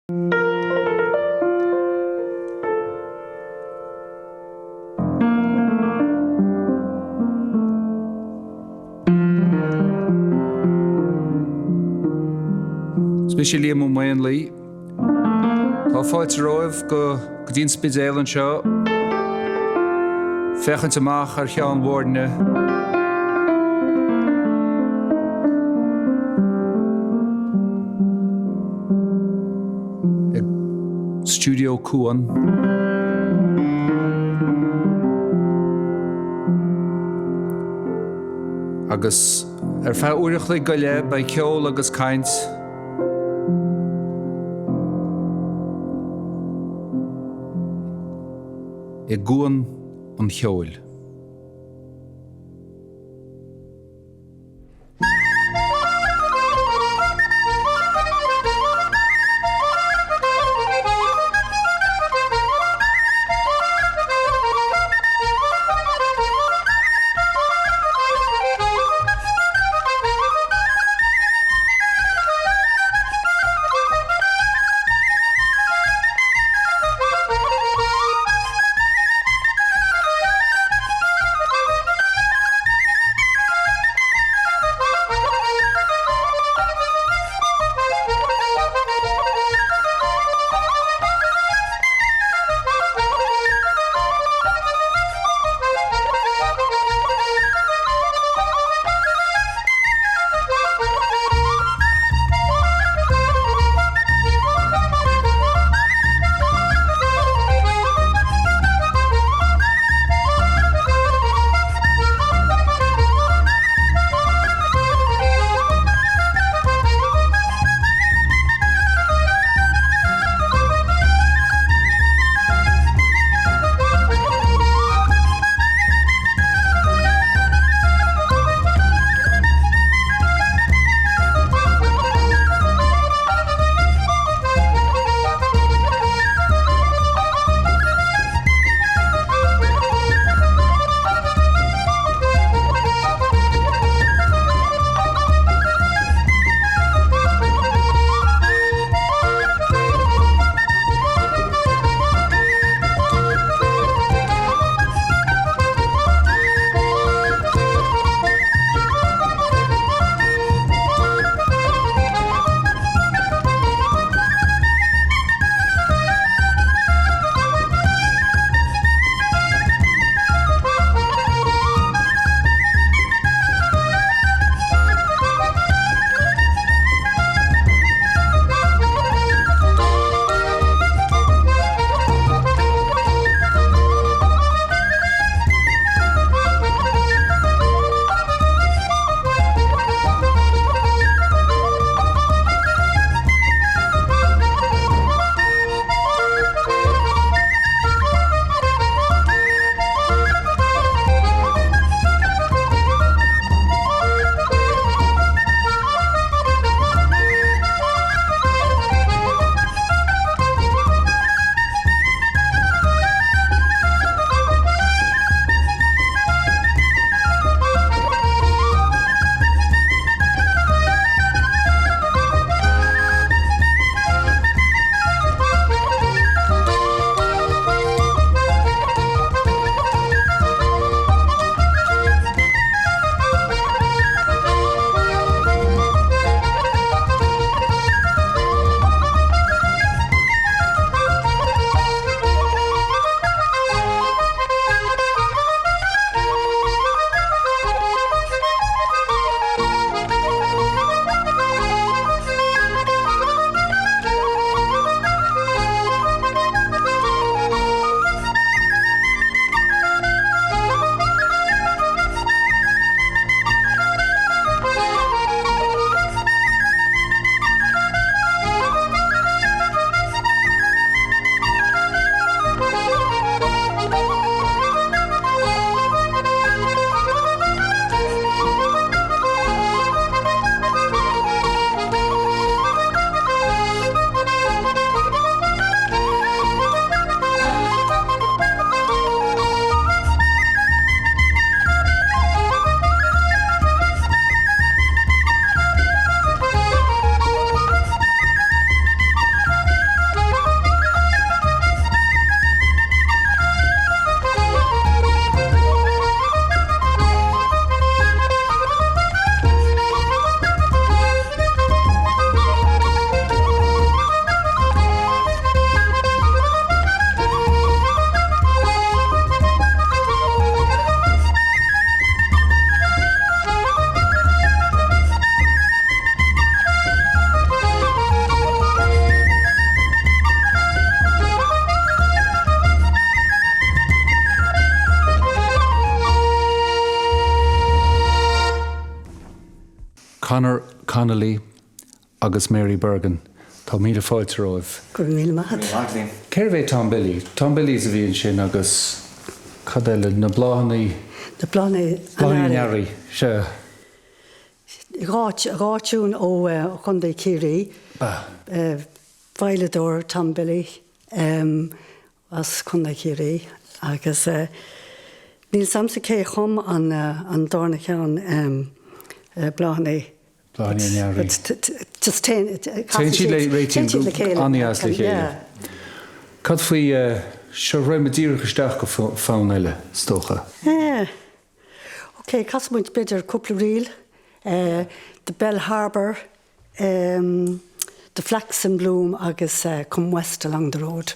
Is mise Liam Ó Maonlaí. Tá fáilte romhaibh go dtí an Spidéal anseo, féachaint amach ar Cheann Bhoirne. I Stiúideo Cuan. Agus ar feadh uair a chloig go leith beidh ceol agus caint. I gCuan an Cheoil. Conor Connolly agus Mary Bergin, tá míle fáilte romhaibh. Go raibh míle maith agat. Cérbh é Tom Billy? Tom Billies a bhí ansin agus cad eile? Na Bláthanna. Na Bláthanna an Earraigh. Sea. Dhá tiún ó Chontae Chiarraí. Veidhleadóir Tom Billy as Contae Chiarraí agus níl 'fhios a'msa cé a chum an darna ceann, Bláthanna. Bláthanna an Earraigh. Just téann Téann siad le réitíonn le chéile. An-deas le chéile. Cad faoi seo raghaidh muid díreach isteach go fonn eile, is dócha. Ok, casfaidh muid b'fhéidir cúpla ríl, The Bell Harbour, The Flax in Bloom agus Come West Along the Road.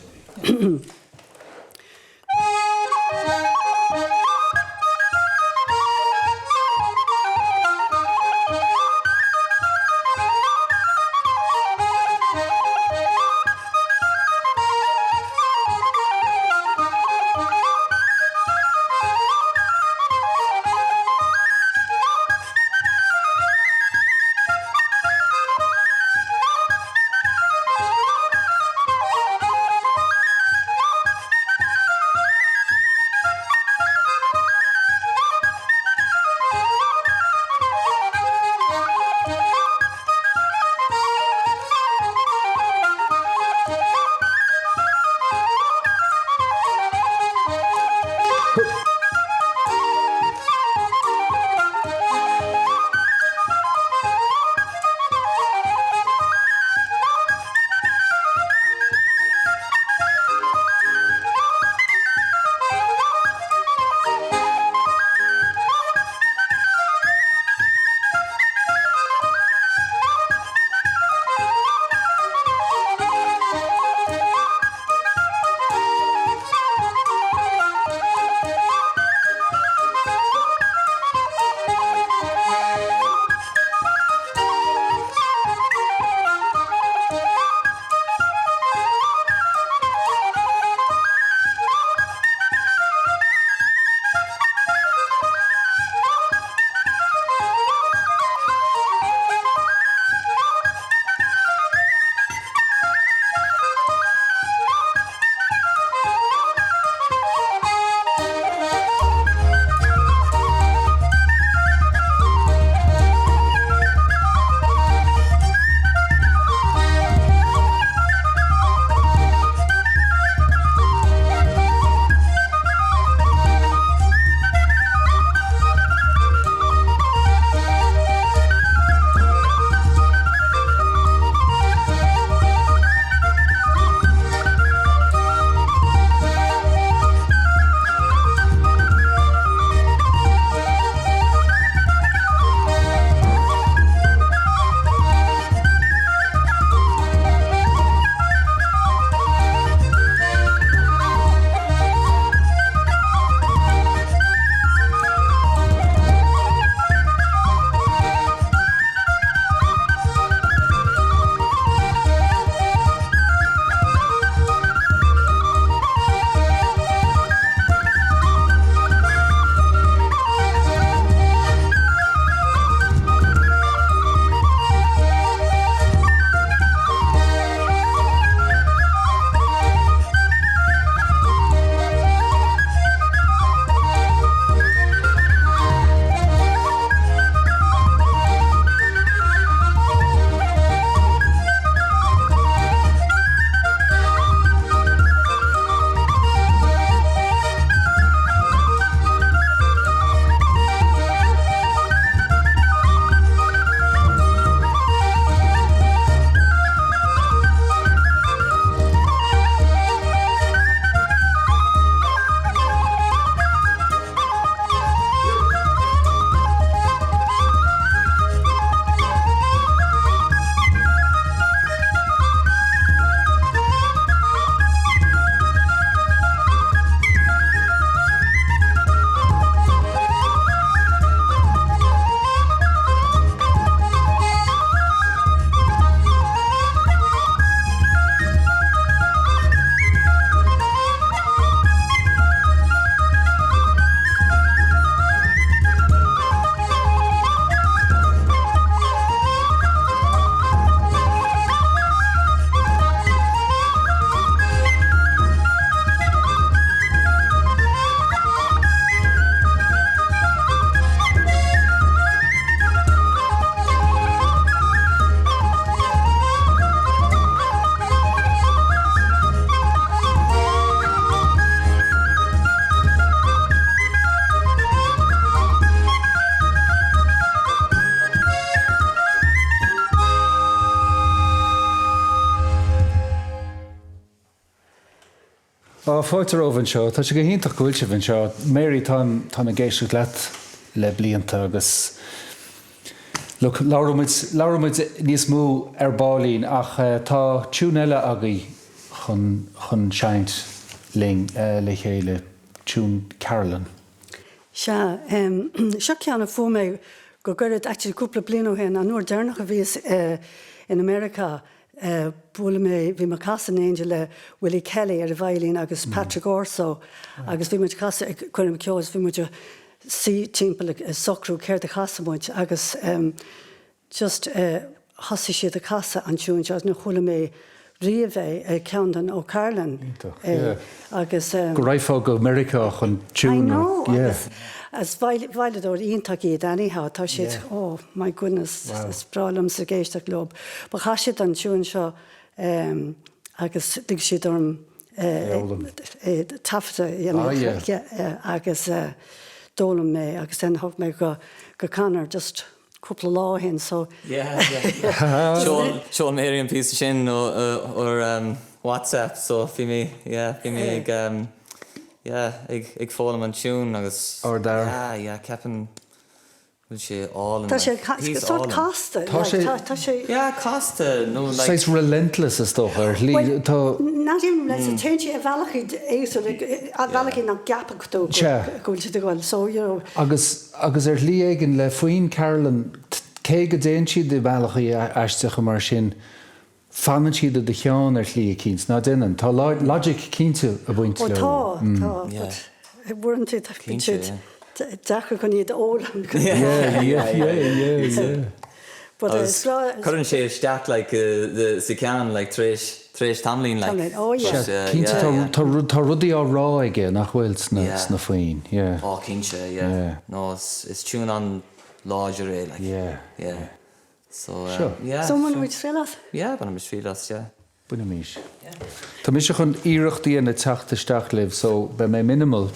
Á, fáilte romhaibh anseo. Tá sé go hiontach go bhfuil sibh anseo. Mary, táim, táim ag éisteacht leat le blianta agus look, labhróidh muid, labhróidh muid níos mó ar baillín ach tá tiún eile agaibh chun, chun seinnt linn le chéile, tiún Carolan. Sea, seo ceann a fuair mé go gairid, actually cúpla bliain ó shin, an uair deireanach a bhíos in America, bhuail mé, bhí mé ag casadh in éindí le Willie Kelly ar an veidhlín agus Patrick Orso agus bhí muid ag casadh ag coirm ceoil is bhí muid ag suí timpeall ag socrú céard a chasfadh muid agus just thosaigh siad ag casadh an tiún seo agus níor chuala mé riamh é, ceann den O'Carolan é agus. Go raghfá go Meiriceá chun tiún I know agus is veidhleadóir iontach iad anyhow, tá siad, oh my goodness, is breá liomsa ag éisteacht leo. But chas siad an tiún seo agus lig siad orm é taifeadadh a dhéanamh agus d'fhoghlaim mé agus then thug mé go Conor just cúpla lá ó shin so. Yeah yeah. Sheol Mary an píosa sin ar WhatsApp so bhí mé yeah bhí mé ag yeah ag ag foghlaim an tiún agus yeah yeah ceapaim go bhfuil sé álainn Tá sé like sórt casta Tá sé tá sé yeah casta nó like Saghas relentless is dócha ar shlí Well tá not even relentless téann sé ar bhealachaí éagsúla ar bhealachaí nach gceapfadh tú go bhfuil siad ag dul so you know. Agus Agus ar shlí éigin, le foinn Carolan, cé go dtéann siad i mbealachaí aisteacha mar sin, fanann siad i do cheann ar shlí eicínt, ná déanann? Tá logic cinnte ag baint leo. Ó tá, tá, but uaireanta bíonn siad deacair chun iad a fhoghlaim. Yeah, yeah, yeah, yeah. But is breá. Cuireann sé isteach like sa cheann like tar éis tar éis tamaillín like. Tamaillín, oh yeah. Sea, cinnte tá tá tá rudaí á rá aige nach bhfuil sna sna foinn, yeah. Oh cinnte, yeah. Yeah. No is is tiún an-láidir é like. Yeah. Yeah. So Sure. yeah. So mbainfidh muid triail as? Yeah, bainfidh muid triail as, yeah. Bainimís. Tá mise chun iarracht a dhéanamh teacht isteach libh so beidh mé minimal.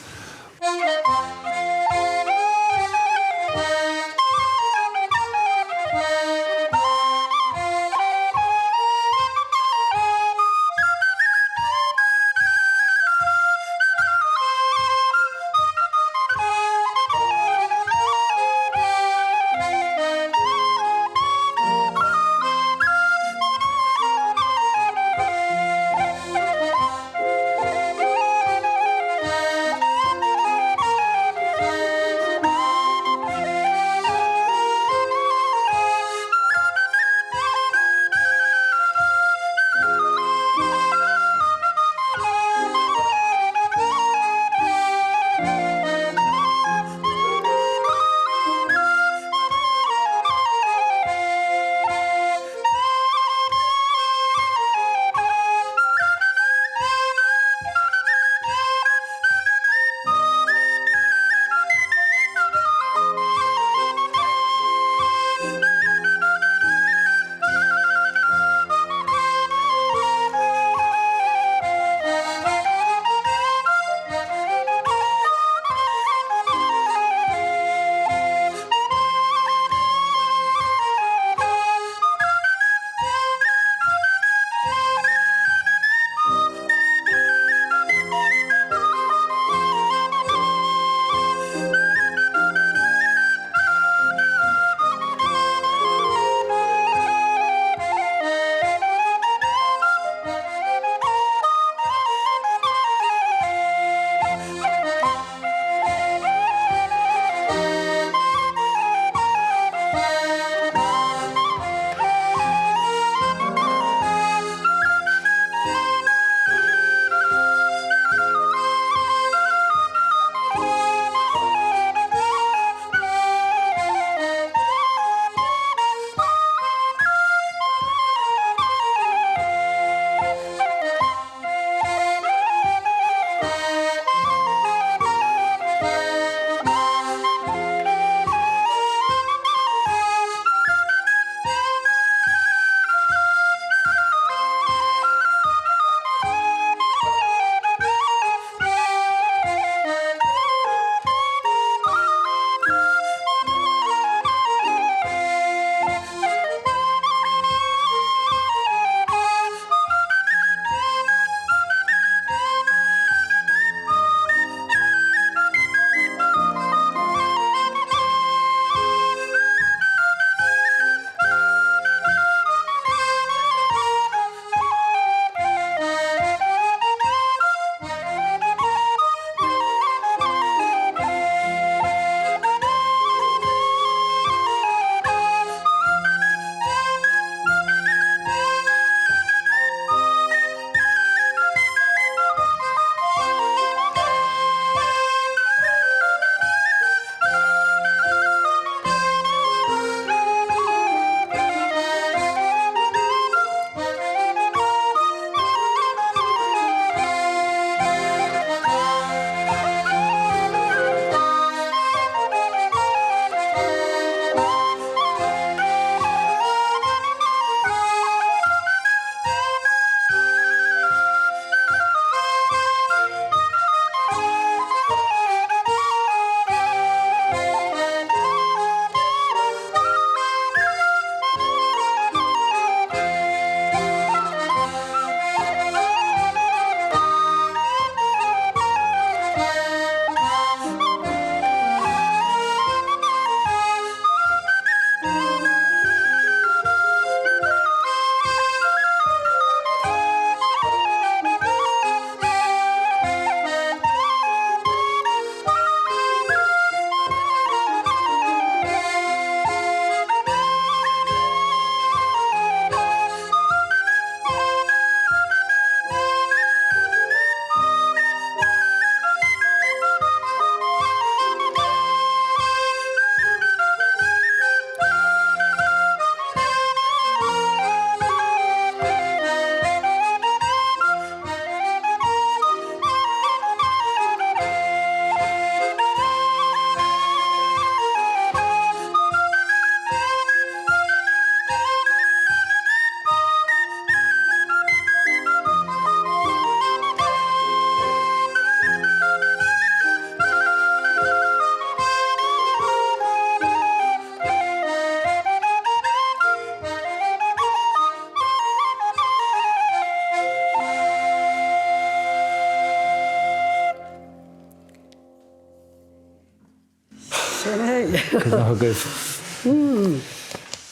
Cuid mhaith agaibh.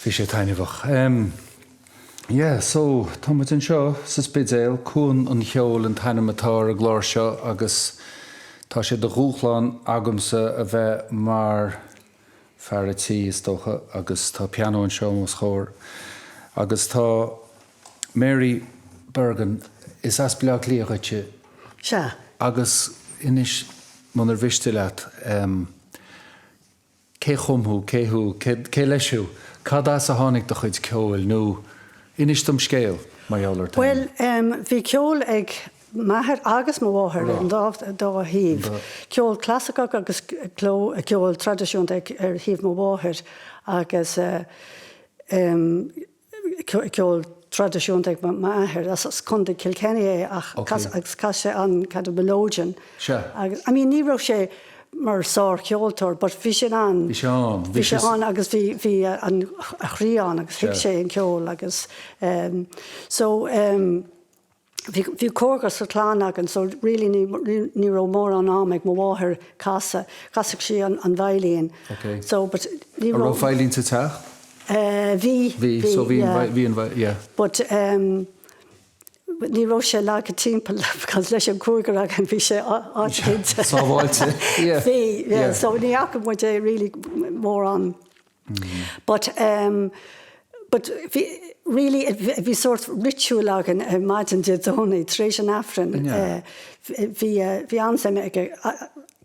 Bhí sé taitneamhach. Yeah, so, tá muid anseo sa Spidéal, Cuan an Cheoil an t-ainm atá ar an gclár seo agus tá sé de dhúshlán agamsa a bheith mar fear a' tí, is dócha, agus tá pianó anseo os mo chomhair agus tá Mary Bergin, is as Baile Átha Cliath dhuitse. Sea. Agus inis, munar mhiste leat, cé chum thú, cé thú, cé leis thú, cad as a tháinig do chuid ceoil nó inis dom scéal mar gheall ort féin. Bhuel, bhí ceol ag m'athair agus mo mháthair ar an dá thaobh, ceol clasaiceach agus ceol traidisiúnta ar thaobh mo mháthair agus ceol traidisiúnta ag m'athair. As Contae Kilkenny é ach agus chas sé an kind of melodeon. Agus I mean ní raibh sé mar sár-cheoltóir but bhí sé in ann. Bhí sé ann. Bhí sé ann agus bhí bhí an a chroí ann agus thuig sé an ceol agus so Bhí bhí cúigear sa chlann againn so really ní ní raibh mórán am ag mo mháthair casadh. Chasadh sí an an veidhlín. Ok. So but ní An raibh raibh veidhlín sa teach? Eh bhí Bhí, so bhí an yeah. bhí an yeah. But em ní raibh sé leagtha timpeall because leis an cúigear againn bhí sé áit cinnte. Sábháilte. Yeah. Bhí, yeah. Yeah. So ní fhaca muid é really mórán. But ehm but bhí really bhí sórt ritual againn ar maidin Dé Domhnaigh tar éis an Aifrinn eh bhí bhí an-suim aige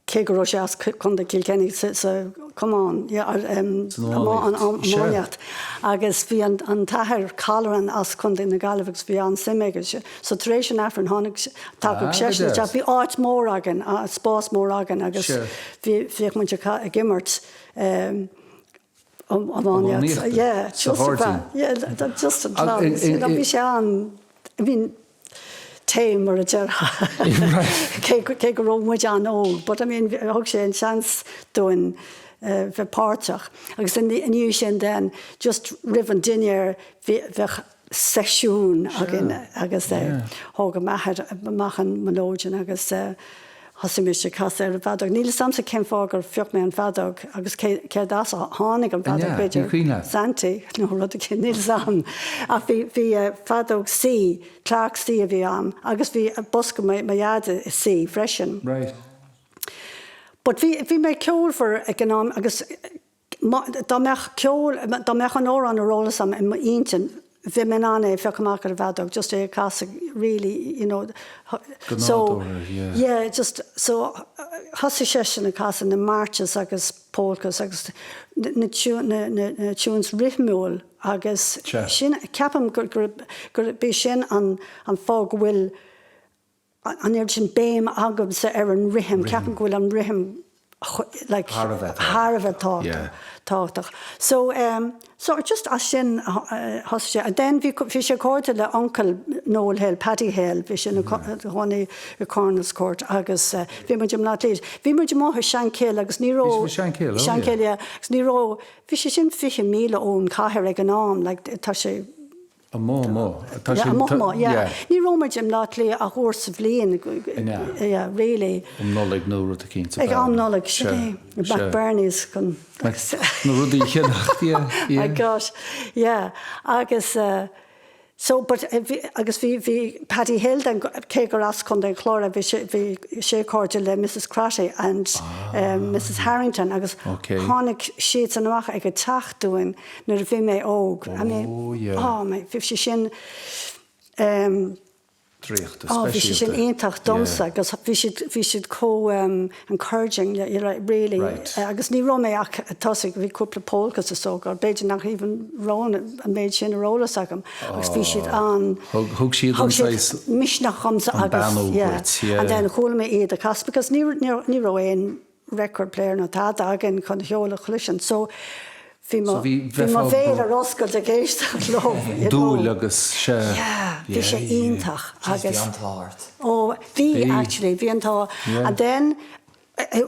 cé go raibh sé as Contae Kilkenny sa sa camán yeah ehm iománaíocht agus bhí an an t-athair Colleran as Contae na Gaillimhe agus bhí an-suim aige so tar éis an Aifrinn tháinig tagadh seisean isteach bhí áit mór againn spás mór againn agus bhí bhíodh muid ag imirt iománaíocht. Yeah, Sa ghairdín. Yeah, just an clann. You know, bhí sé an, I mean, tame mar a déarfá. Cé cé go raibh muid an-óg, but I mean, thug sé an seans dúinn bheith páirteach. Agus ina dhiaidh sin then, just roimh an dinnéar, bheadh seisiún againn agus thóg m'athair amach an melodeon agus thosaigh mise ag casadh ar an bhfeadóg. Níl 'fhios a'msa cén fáth gur phioc mé an feadóg agus céard as a tháinig an feadóg, b'fhéidir Santy nó rud éigin, níl 'fhios a'm. Ach bhí bhí feadóg C, Clarke C a bhí a'm agus bhí bosca mo dhaid i C freisin. But bhí bhí mé ceolmhar ag an am agus Dá mbeadh ceol, dá mbeadh an amhrán ar eolas agam i m'intinn, bheinn in ann é a phiocadh amach ar an bhfeadóg, just é a chasadh really, you know. Go nádúrtha, yeah. Yeah, just, so thosaigh seisean ag casadh na marches agus polkas agus na na tunes rithmiúil agus sin, ceapaim gur, gur, gurb é sin an an fáth go bhfuil an oiread sin béim agamsa ar an rithim, ceapaim go bhfuil an rithim like thar a bheith thar a bheith tábhachtach. So um, so just as sin thosaigh sé. And then bhí bhí sé cairde le uncail Noel Hill, Paddy Hill, bhí sé ina chónaí i Cornelscourt agus uh, bhí muid i mBleá Cliath. Bhí muid amuigh i Shankill agus ní raibh Shankill, oh, Shankill, yeah. Agus ní raibh bhí sé sin 20 míle ón cathair ag an am, like tá sé Amuigh, amuigh. Tá sé, amuigh, amuigh, yeah. Ní raibh muid i mBleá Cliath ach uair sa bhliain, yeah, really. Um Nollaig nó rud eicínt. Ag am Nollag, sin é. McBirney's chun. Na rudaí a cheannacht, yeah, yeah. My gosh, yeah. Agus, so, but, agus bhí, bhí Paddy Hill then, cé gur as Contae an Chláir é, bhí sé, bhí sé cairde le Mrs Crotty and Mrs Harrington agus tháinig siadsan amach ag a teach dúinn. Nuair a bhí mé óg, I mean, Oh yeah. oh my, bhí sé sin, em, Draíochta, oh bhí sé sin speisialta. iontach domsa Yeah. agus bhí siad, bhí siad chomh, em, encouraging, you know, really. Right. Agus ní raibh mé ach ag tosú, bhí cúpla polkas is dócha, b'fhéidir nach even raibh an méid sin ar eolas agam agus bhí siad an, Thug, thug siad thug an siad saghas, misneach dhomsa an agus, beannú yeah. dhuit, yeah. And then chuala mé iad ag casadh because ní, ní, ní raibh aon, record player nó tada againn chun ceol a chloisint so bhí mo bhí mo bhéal ar oscailt ag éisteacht leo you know. Dúil agus sea. Yeah, bhí sé iontach agus. Bhí an t-ádh ort. Ó bhí actually, bhí an t-ádh. And then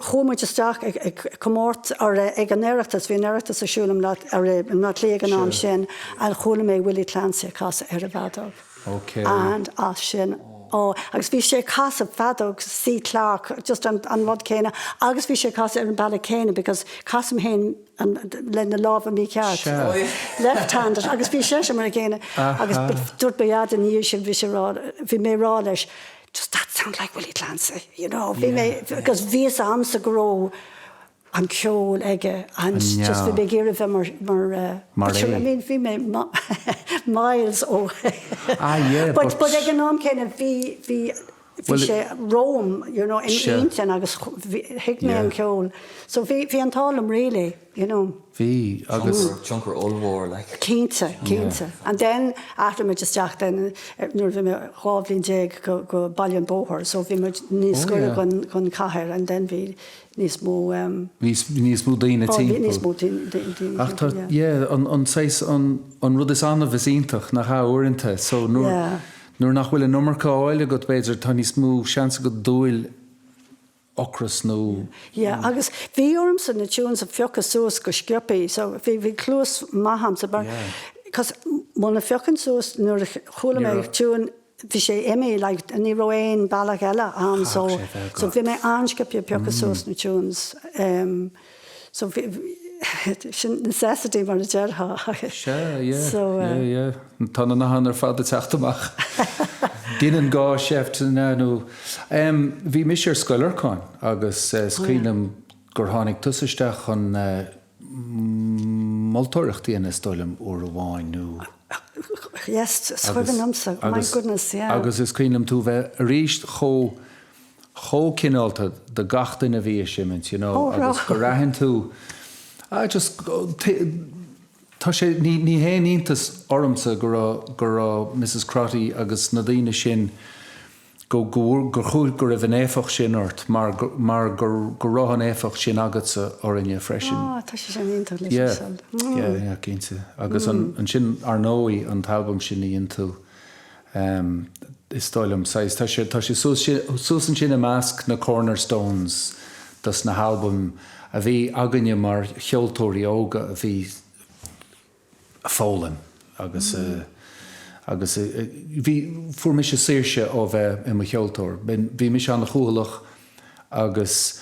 chuaigh muid isteach ag ag comórtas or ag an Oireachtas, bhí an Oireachtas ar siúl i mBleá Cliath ag an am sin and chuala mé Willie Clancy ag casadh ar an bhfeadóg. Okay. And as sin. Ó, agus bhí sé ag casadh feadóg C Clarke, just an an rud céanna, agus bhí sé ag casadh ar an bealach céanna because casaim féin an le na lámha mícheart. Sea. Left-handed, agus bhí seisean mar a gcéanna. Agus dúirt mo dhaid ina dhiaidh sin, bhí sé ag rá, bhí mé ag rá leis, does that sound like Willie Clancy? You know, bhí mé, because bhí fhios a'msa go raibh an ceol aige and just bhí mé ag iarraidh bheith mar, mar, Mar é. I mean bhí mé miles ó Ah yeah, but, but ag an am céanna bhí, bhí, bhí sé romham, you know, in intinn agus thuig mé an ceol. So bhí, bhí an t-ádh liom really, you know. Bhí, agus. Tionchar ollmhór like. Cinnte, cinnte. And then athraigh muid isteach then nuair a bhí mé 12 bhliain go, go Baile an Bhóthair so bhí muid níos gaire don chathair and then bhí níos mó. Bhí níos mó daoine timpeall. Bhí níos mó daoine timpeall, Ach tá, yeah, an, an saghas, an, an rud is annamh is iontach, nach ea, uaireanta. So nuair, nuair nach bhfuil an iomarca á fháil agat, b'fhéidir, tá níos mó seans agat dúil, ocras nó. Yeah, agus bhí ormsa na tunes a phiocadh suas go sciobthaí, so bhí, bhí cluas maith a'msa mar, cos muna phiocfainn suas nuair a chuala mé tune, bhí sé imithe, like, ní raibh aon bealach eile ann, so, so bhí mé an-sciobtha ag piocadh suas na tunes. Um, so bhí, sin necessity mar a déarfá. Sea, yeah, So, yeah, yeah. Tá na nathanna ar fad ag teacht amach. Gineann gá seift na nó. Um, bhí mise ar Scoil Lorcáin agus eh, is cuimhin liom gur tháinig tusa isteach chun eh, moltóireacht a dhéanamh is dóigh liom uair amháin nó. Yes, is cuimhin liomsa. My goodness, yeah. Agus is cuimhin liom tú bheith arís chomh chomh cineálta do gach duine a bhí ag seimint, you know, agus gur aithin tú, ah just tá sé, ní ní haon iontas ormsa go raibh go raibh Mrs Crotty agus na daoine sin go go gur chuaigh go raibh an éifeacht sin ort mar mar go go raibh an éifeacht sin agatsa orainne freisin. Ah, tá sé sin iontach le Yeah, yeah, yeah, cinnte. Agus an ansin ar ndóigh an t-albam sin a dhein tú, is dóigh liom, saghas, tá sé tá sé suas suas ansin i measc na cornerstones dos na halbaim a bhí againne mar cheoltóirí óga a bhí ag foghlaim agus agus bhí, fuair mise saoirse ó bheith i mo cheoltóir. Bhí mise an-chúthaileach agus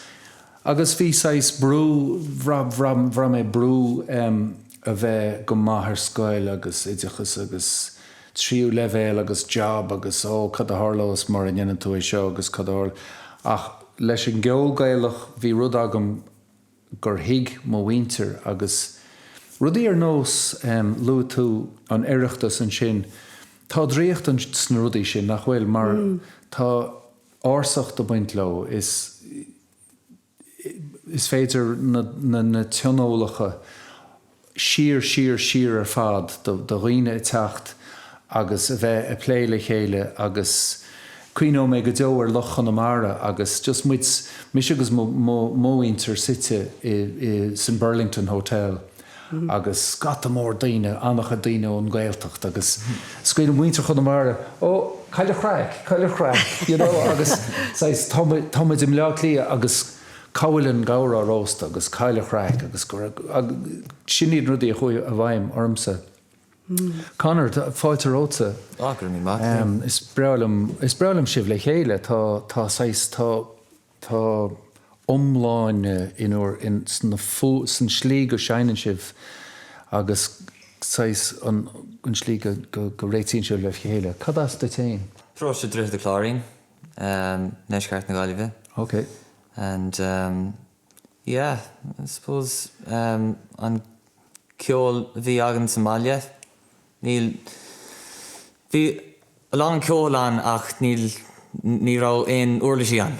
agus bhí saghas brú, bhraith, bhraith, bhraith mé brú a bheith go maith ar scoil agus oideachas agus tríú leibhéal agus job agus ó cad a tharlós mura ndéanann tú é seo agus cad a tharl ach leis an gceol Gaelach bhí rud agam gur thuig mo mhuintir agus rudaí ar nós, luaigh tú an Oireachtas ansin, tá draíocht sna rudaí sin, nach bhfuil, mar tá ársacht ag baint leo, is is féidir na na tionólacha siar, siar, siar ar fad do dhaoine ag teacht agus a bheith ag plé le chéile agus cuimhneoidh mé go deo ar Loch Chonamara agus just muid, mise agus mo, mo, mo mhuintir suite i, i, san Burlington Hotel agus scata mór daoine, an-chuid daoine ón Ghaeltacht agus scaoileadh muintir Chonamara, ó, caille chraic, caille chraic, you know agus saghas tá muid, tá muid i mBleá Cliath agus Cá bhfuil an gabhar á róstadh agus caill an chraic agus go raibh, sin iad na rudaí a chuaigh i bhfeidhm ormsa. Conor, fáilte romhatsa. Á, go raibh míle maith agat. Is breá liom, is breá liom sibh le chéile, tá, tá saghas, tá, tá iomláine in bhur, in, sna fu, san slí go seinneann sibh agus saghas an, an slí go, go, go réitíonn sibh le chéile. Cad as duit féin? Paróiste Droichead an Chláirín. ndeisceart na Gaillimhe. Ok. And yeah, I suppose an ceol a bhí againn sa mbaile, níl, bhí a lán ceoil ann ach níl, ní raibh aon uirlisí ann.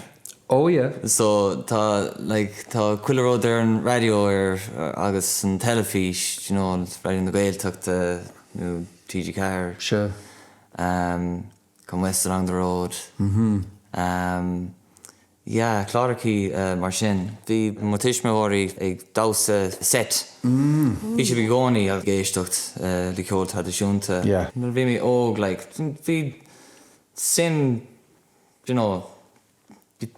Oh yeah. So tá like tá chuile rud ar an raidió ar agus an teilifís, you know, Raidió na Gaeltachta nó TG4. Sure. Come West Along the Road. Yeah, clárachaí mar sin. Bhí mo tuismitheoirí ag damhsa set. Bhí siad i gcónaí ag éisteacht le ceol traidisiúnta. Nuair a bhí mé óg, like, bhí suim, you know,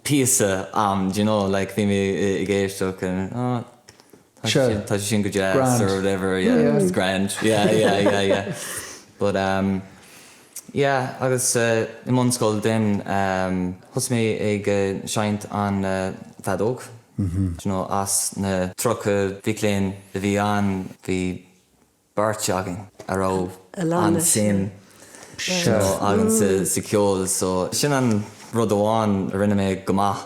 píosa a'm, do you know, like bhí mé ag éisteacht and oh tá sé sin, tá sé sin go deas or whatever, yeah, it's grand, yeah, yeah, yeah, yeah. But um, Yeah agus i mbunscoil then thosaigh mé ag seinnt an feadóg, do you know as na 30 mhic léinn a bhí ann bhí beirt againn a raibh an-suim you know againn sa cheol so sin an rud amháin a rinne mé go maith.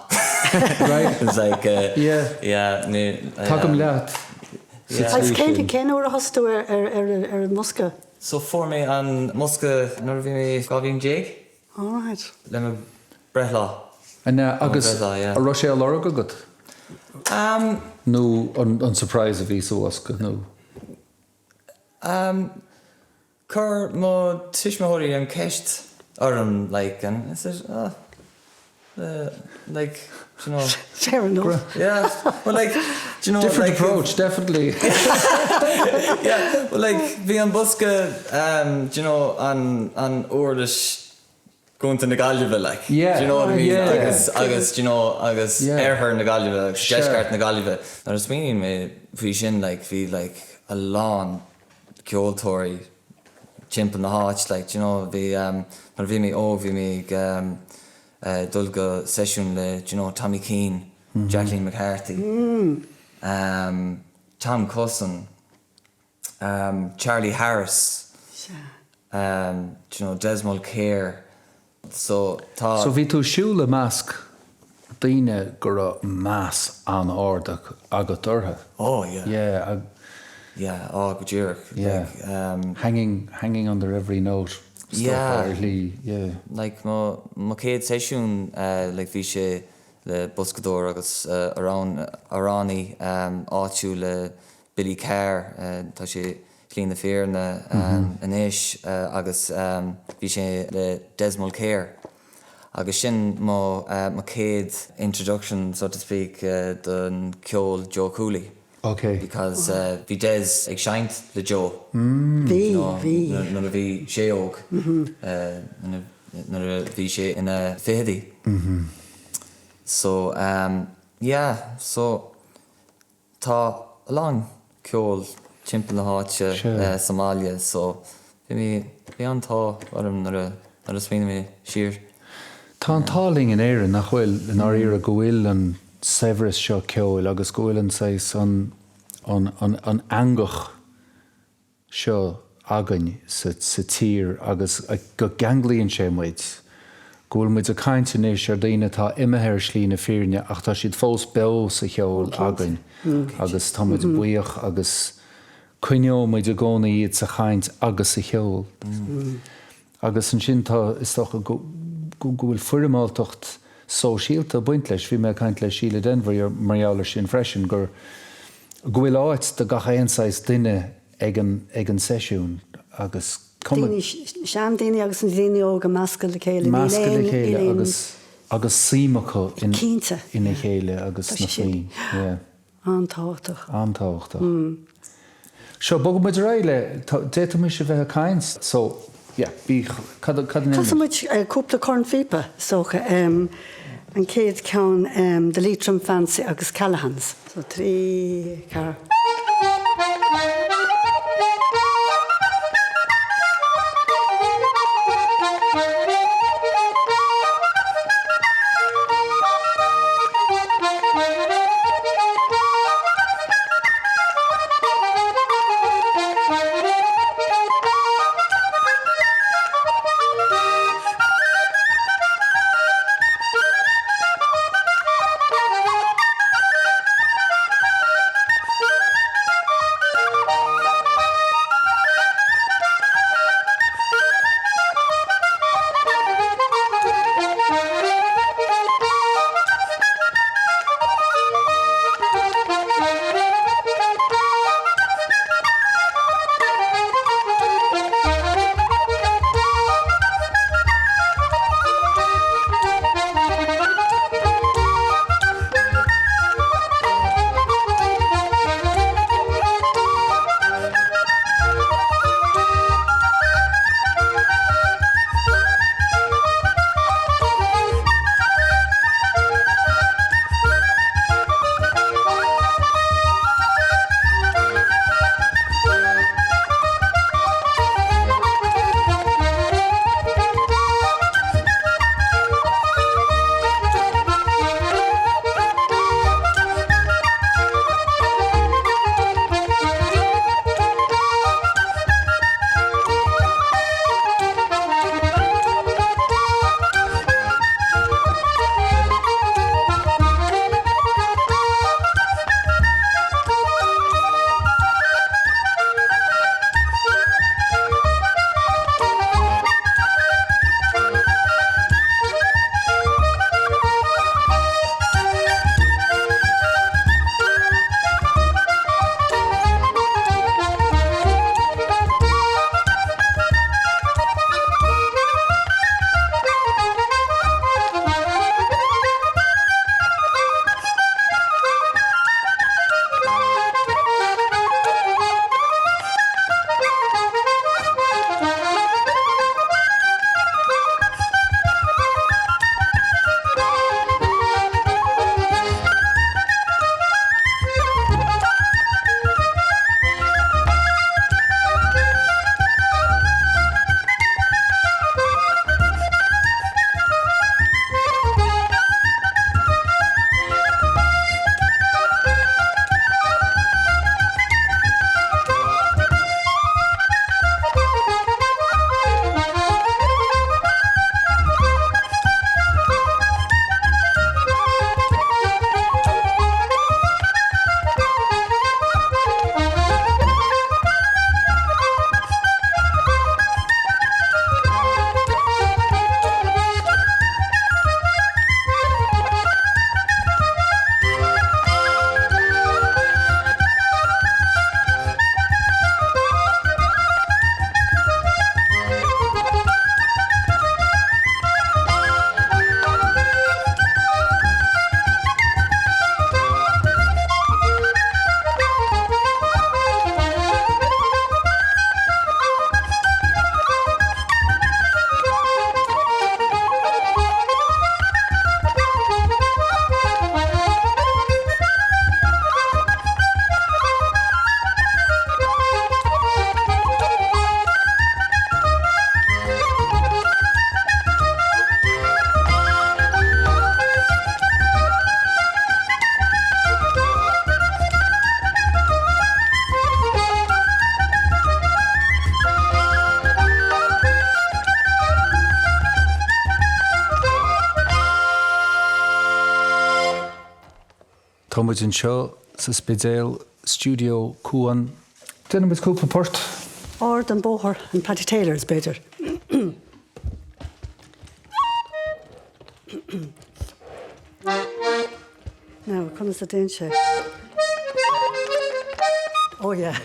Right. It's like Yeah. yeah ní Tagaim leat sa Yeah. Agus tslí cén sin. cén uair a thosaigh tú ar ar ar an mbosca? So fuair mé an mbosca nuair a bhí mé 12 bhliain. Alright. Le mo breithlá. An ea? Agus breithlá, yeah. an raibh sé á lorg agat? Um. Nó an surprise a bhí sa bhosca nó? Um, chuir mo tuismitheoirí an ceist orm like and I said oh uh, like do you know. Fair enough. Yeah, well like do you know Different like, approach, definitely. yeah, well like bhí an bosca um, do you know an an uirlis gContae na Gaillimhe like Yeah, do you know what I mean yeah. agus agus do you know agus Yeah. oirthear na Gaillimhe agus Sure. deisceart na Gaillimhe. Nuair a smaoiníonn mé faoi sin like bhí like a lán ceoltóirí timpeall na háit like do you know bhí um nuair a bhí mé óg bhí mé ag um eh dul go seisiún le do you know Tommy Keane, Jacqueline McCarthy, um Tom Cussen, um Charlie Harris, um do you know Des Mulkere so tá. So bhí tú ag siúl i measc daoine go raibh meas an-ard agat orthu. Oh yeah. Yeah. Yeah, oh go díreach. Yeah. Like um. Hanging, hanging on their every note. Yeah. Ar shlí, yeah. Like mo, mo chéad seisiún uh like bhí sé le boscadóir agus uh amhrán, amhránaí um áitiúil le Billy Carr, tá sé ar shlí na fírinne anois agus bhí sé le Des Mulkere agus sin mo mo chéad introduction so to speak don ceol Joe Cooley. Ok. Because bhí Des ag seinnt le Joe. Bhí, bhí. Nuair a bhí sé óg, nuair a bhí sé ina fichidí. So yeah, so. Tá a lán ceoil timpeall na háite sa mbaile so bhí mé, bhí an-t-ádh orm nuair a, nuair a smaoinigh mé siar. Tá an t-ádh linn in Éirinn, nach bhfuil, i ndáiríre, go bhfuil an saibhreas seo ceoil agus go bhfuil an saghas, an, an, an, an eangach seo againn sa tír agus go gceanglaíonn sé muid, go bhfuil muid ag caint anois ar daoine atá imithe ar shlí na fírinne ach tá siad fós beo sa cheol againn agus tá muid buíoch agus coinneoidh muid i gcónaí iad sa chaint agus sa cheol. Agus ansin tá, is dócha, go bhfuil foirmeáltacht sóisialta ag baint leis. Bhí mé ag caint le Síle Denvir mar gheall air sin freisin, gur, go bhfuil áit do gach aon saghas duine ag an, ag an seisiún agus cuma. Daoine, seandaoine agus na daoine óga measctha le chéile, níl Measctha aon, le chéile níl aon. agus, agus suim acu in, Cinnte, ina yeah. chéile agus Tá sna sé sin. foinn, yeah. An-tábhachtach. An-tábhachtach. Seo, bogfaidh muid ar aghaidh le, tá, d'fhéadfaimis a bheith ag caint, so, yeah, bí, cad, cad a Casfaidh muid cúpla cornphíopa, is dócha. An chéad cheann, The Leitrim Fancy agus Callaghan's. So, 3, 4. Tá muid anseo sa Spidéal, Stiúideo Cuan. Déanfaidh muid cúpla port. Ard an Bóthar and Paddy Taylor's, b'fhéidir. Now, conas a dtéann sé? Oh yeah.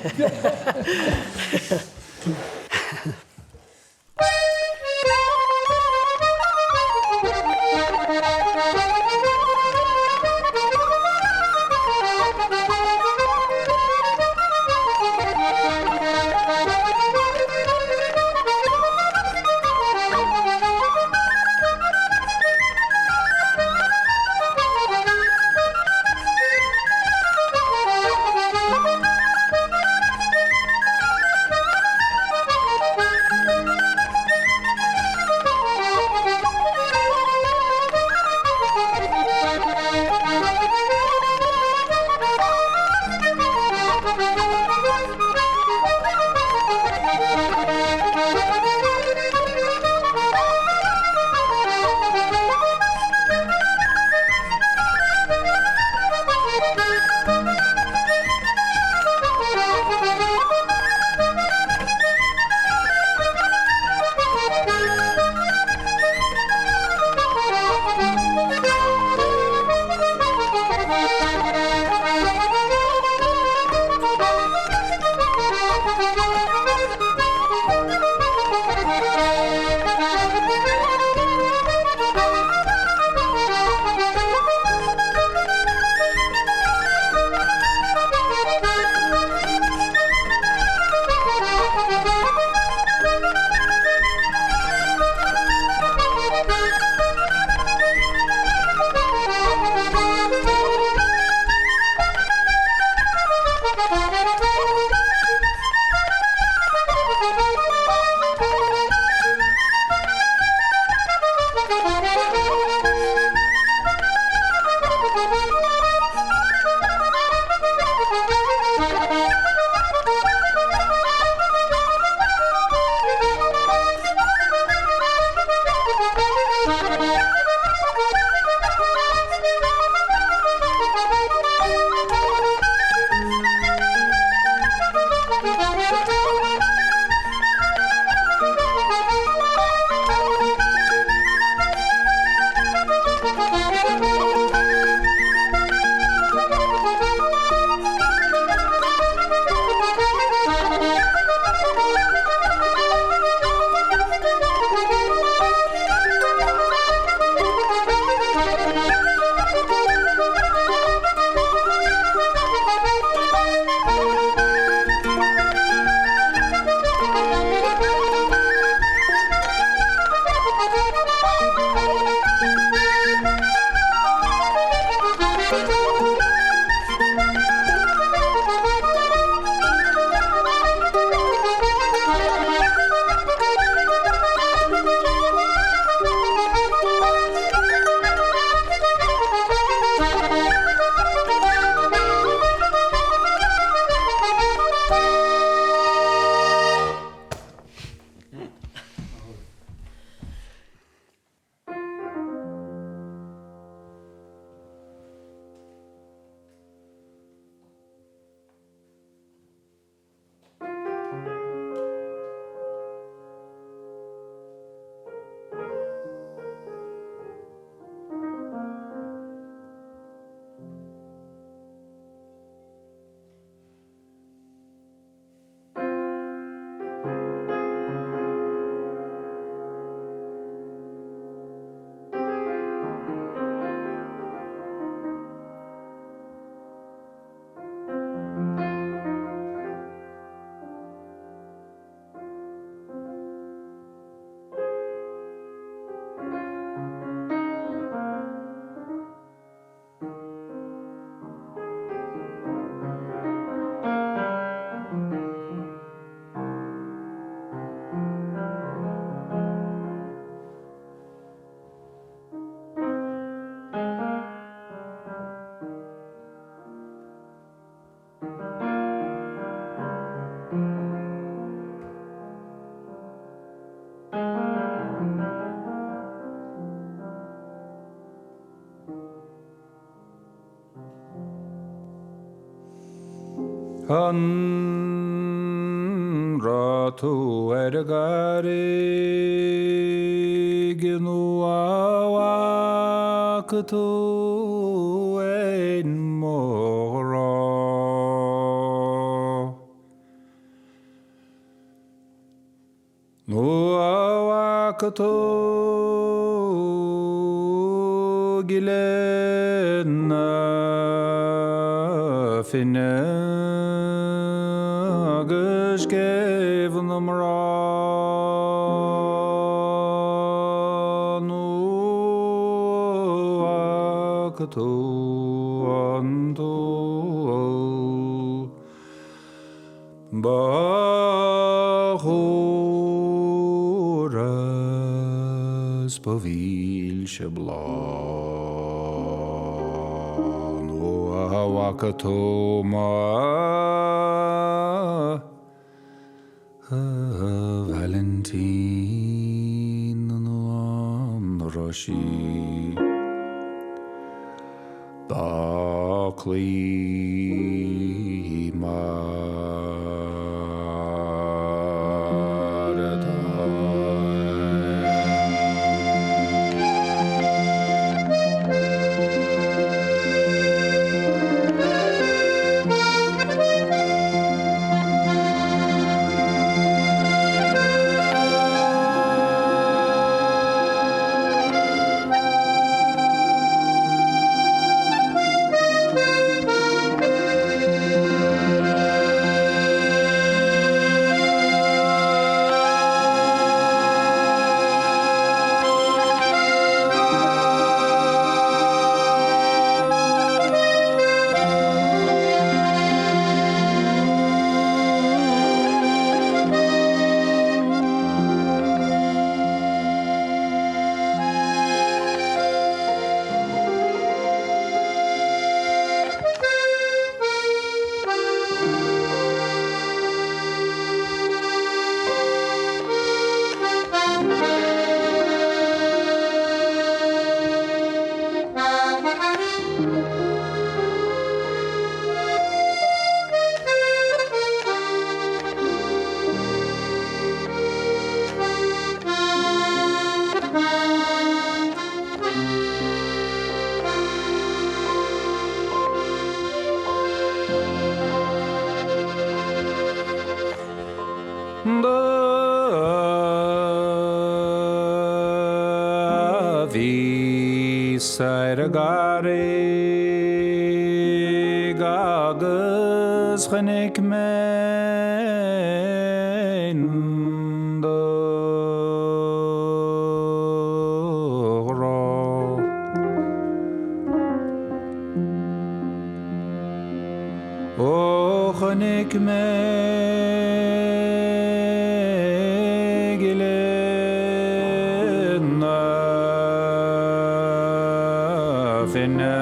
An raibh tú ar an gcarraig nó an bhfaca tú féin mo ghrá? Nó an bhfaca tú gile na Finne agus scéimh na mná? Nó an bhfaca tú an t-úll? Ba chóir is ba mhílse bláth nó an bhfaca tú mo Vailintín nó an raibh sí Dá cloí mar atáim. Do bhíos ar an gcarraig agus chonaic mé do ghrá. Ó chonaic mé gile na Finne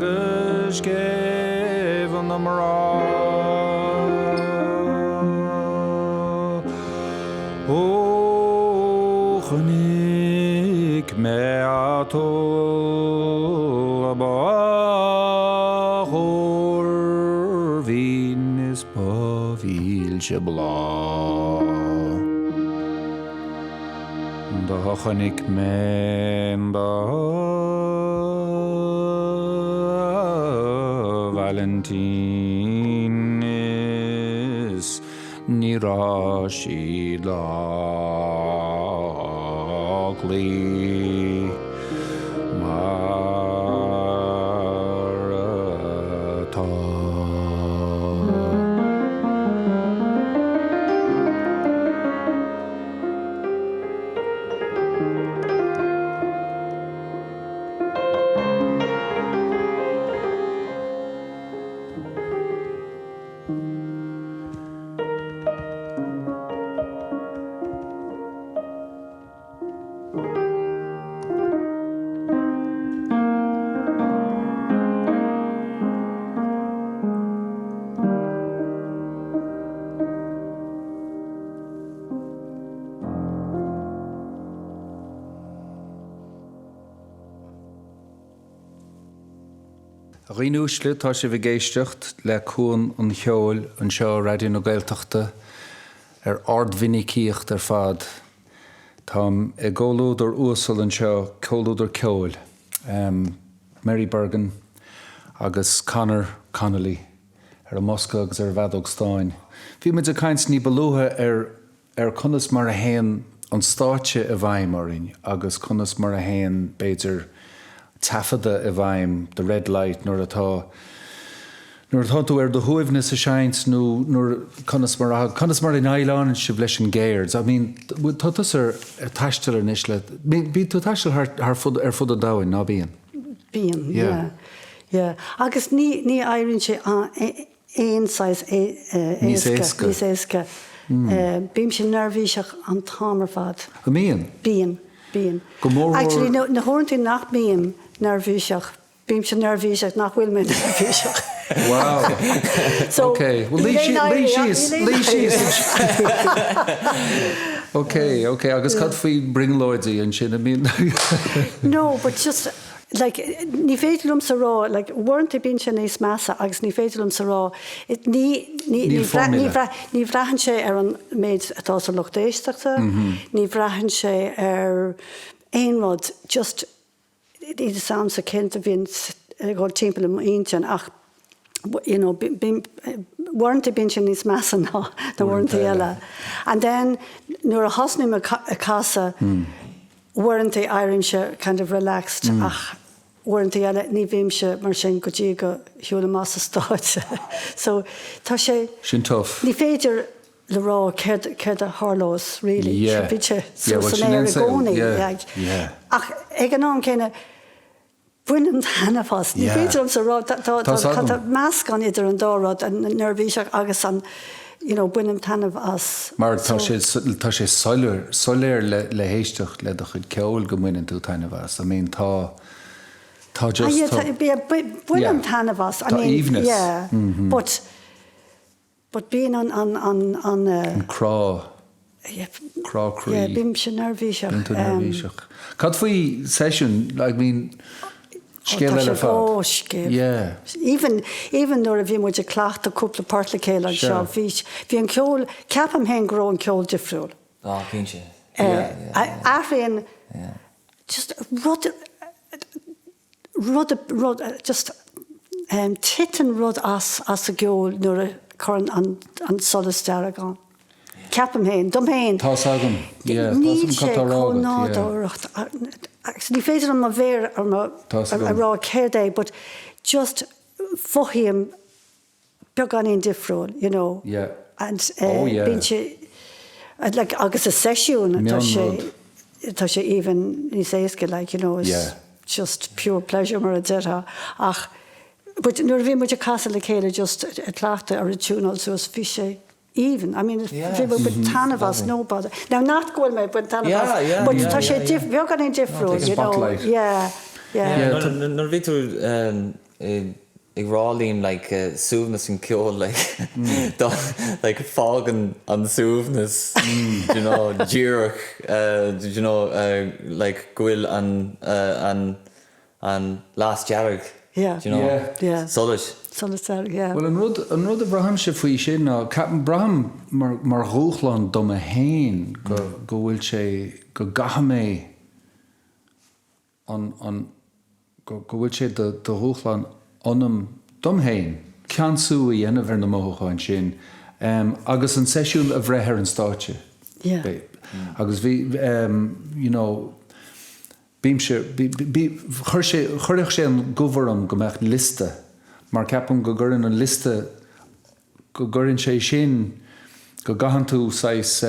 agus scéimh na mná. Ó chonaic mé an t-úll ba chóir bhinn is ba mhílse bláth. Do chonaic mé do Vailintín is Ní raibh sí dá cloí mar atá. A dhaoine uaisle, tá sibh ag éisteacht le Cuan an Cheoil anseo ar Raidió na Gaeltachta ar ardmhinicíocht ar fad. Táim i gcomhluadar uasal anseo, comhluadar ceoil, Mary Bergin agus Conor Connolly ar an mbosca agus ar an bhfeadóg stáin. Bhí muid ag caint ní ba luaithe ar ar conas mar a théann an stáitse i bhfeidhm orainn agus conas mar a théann, b'fhéidir, taifeadadh i bhfeidhm, the red light, nuair atá, nuair atá tú ar do shuaimhneas ag seinnt nó nuair, conas mar a, conas mar a ndéileálann sibh leis an gceird. I mean, tá tusa ar taisteal anois le, bíonn tú ag taisteal thar, thar fud, ar fud an domhain, ná bíonn? Bíonn, yeah, yeah. Agus ní, ní éiríonn sé aon saghas éasca, níos éasca. Bímse neirbhíseach an t-am ar fad. An mbíonn? Bíonn, bíonn. Go mór mór. Actually, na huaireanta nach mbím neirbhíseach, bímse neirbhíseach nach bhfuil mé neirbhíseach. Wow. So, Ok, well luigh síos, luigh síos. Ok, ok, agus cad faoi brionglóidí ansin, I mean? No, but just, like, ní féidir liomsa rá, like, uaireanta bíonn sé níos measa agus ní féidir liomsa rá, ní, ní, ní, ní, ní bhraitheann sé ar an méid atá sa lucht éisteachta, ní bhraitheann sé ar aon rud, just, níl fhios a'msa céard a bhíonn ag dul timpeall i m'intinn ach, you know, uaireanta bíonn sé níos measa ná na uaireanta eile. And then nuair a thosnaím ag casadh, Uaireanta éirímse kind of relaxed ach uaireanta eile ní bhímse mar sin go dtí go shiúlaim as an stáitse. So tá sé, Sin tough. ní féidir le rá céard, céard a tharlós really. Yeah. Bíonn sé Yeah, suas well san sin aer an i saol. gcónaí. Yeah, yeah. Ach ag an am céanna Bainim taitneamh as. Ní féidir liomsa rá, tá meascán idir an dá rud, an neirbhíseach agus an, you know, bainim taitneamh as. Mar tá sé, tá sé soiléir, soiléir le, le héisteacht le do chuid ceoil go mbaineann tú taitneamh as. I mean tá, tá just, tá, yeah, bainim taitneamh as. Tá aoibhneas. Yeah, but. But bíonn an, an, an, an. An crá. Crá croí. Yeah, bímse neirbhíseach. Bíonn tú neirbhíseach. Cad faoi seisiún, I mean, scéal eile ar fad. Ó, scéal. Yeah. Even, even nuair a bhí muid ag cleachtadh cúpla port le chéile anseo, bhí, bhí an ceol, ceapaim féin go raibh an ceol difriúil. Á, cinnte. Yeah, yeah. Athraíonn just rud, rud, rud, just titeann rud as, as an gceol nuair a chuireann an, an solas dearg ann. Ceapaim féin, dom féin. Tá's agam, yeah, tá's Níl agam sé cad tá á rá chomh agat, yeah. nádúrtha, agus ní féidir liom mo mhéar ar mo, Tá's a agam. rá céard é, but just mothaím beagáinín difriúil, you know. Yeah. And Oh yeah. bíonn sé, like, agus i seisiún tá sé, Mionrud. tá sé even níos éasca, like, you know, it's Yeah. just pure pleasure mar a déarfá. Ach, but nuair a bhí muid ag casadh le chéile just ag cleachtadh ar an tiúnáil suas, bhí sé aoibhinn. I mean, bhí muid ag baint taitneamh as, no bother. Now, not go bhfuil mé ag baint taitneamh Yeah, as, yeah, but yeah, tá sé yeah, dif-, beagáinín difriúil, Take a you know. spotlight. Yeah, yeah. Yeah, Nuair nuair a bhí tú um, ag rá Liam like suaimhneas an ceol like dá like fágann an suaimhneas do you know díreach do you know like go bhfuil an an an las dearg Yeah. do you know Yeah. Yeah. solais. Solas dearg yeah. Bhuel an rud an rud a bhraithimse faoi sin ná ceapaim braithim mar mar dhúshlán dom féin go go bhfuil sé go gcaithfidh mé an, an, go, go bhfuil sé de, de dhúshlán ionam, dom féin, ceansú a dhéanamh ar na mothúcháin sin agus an seisiún a bhreith ar an stáitse. Yeah. Agus bhí, you know, bímse, bí, bí, chuir sé, chuirfeadh sé an gomh orm go mbeadh liosta, mar ceapaim go gcuireann an liosta, go gcuireann sé sin, go gcaitheann tú saghas,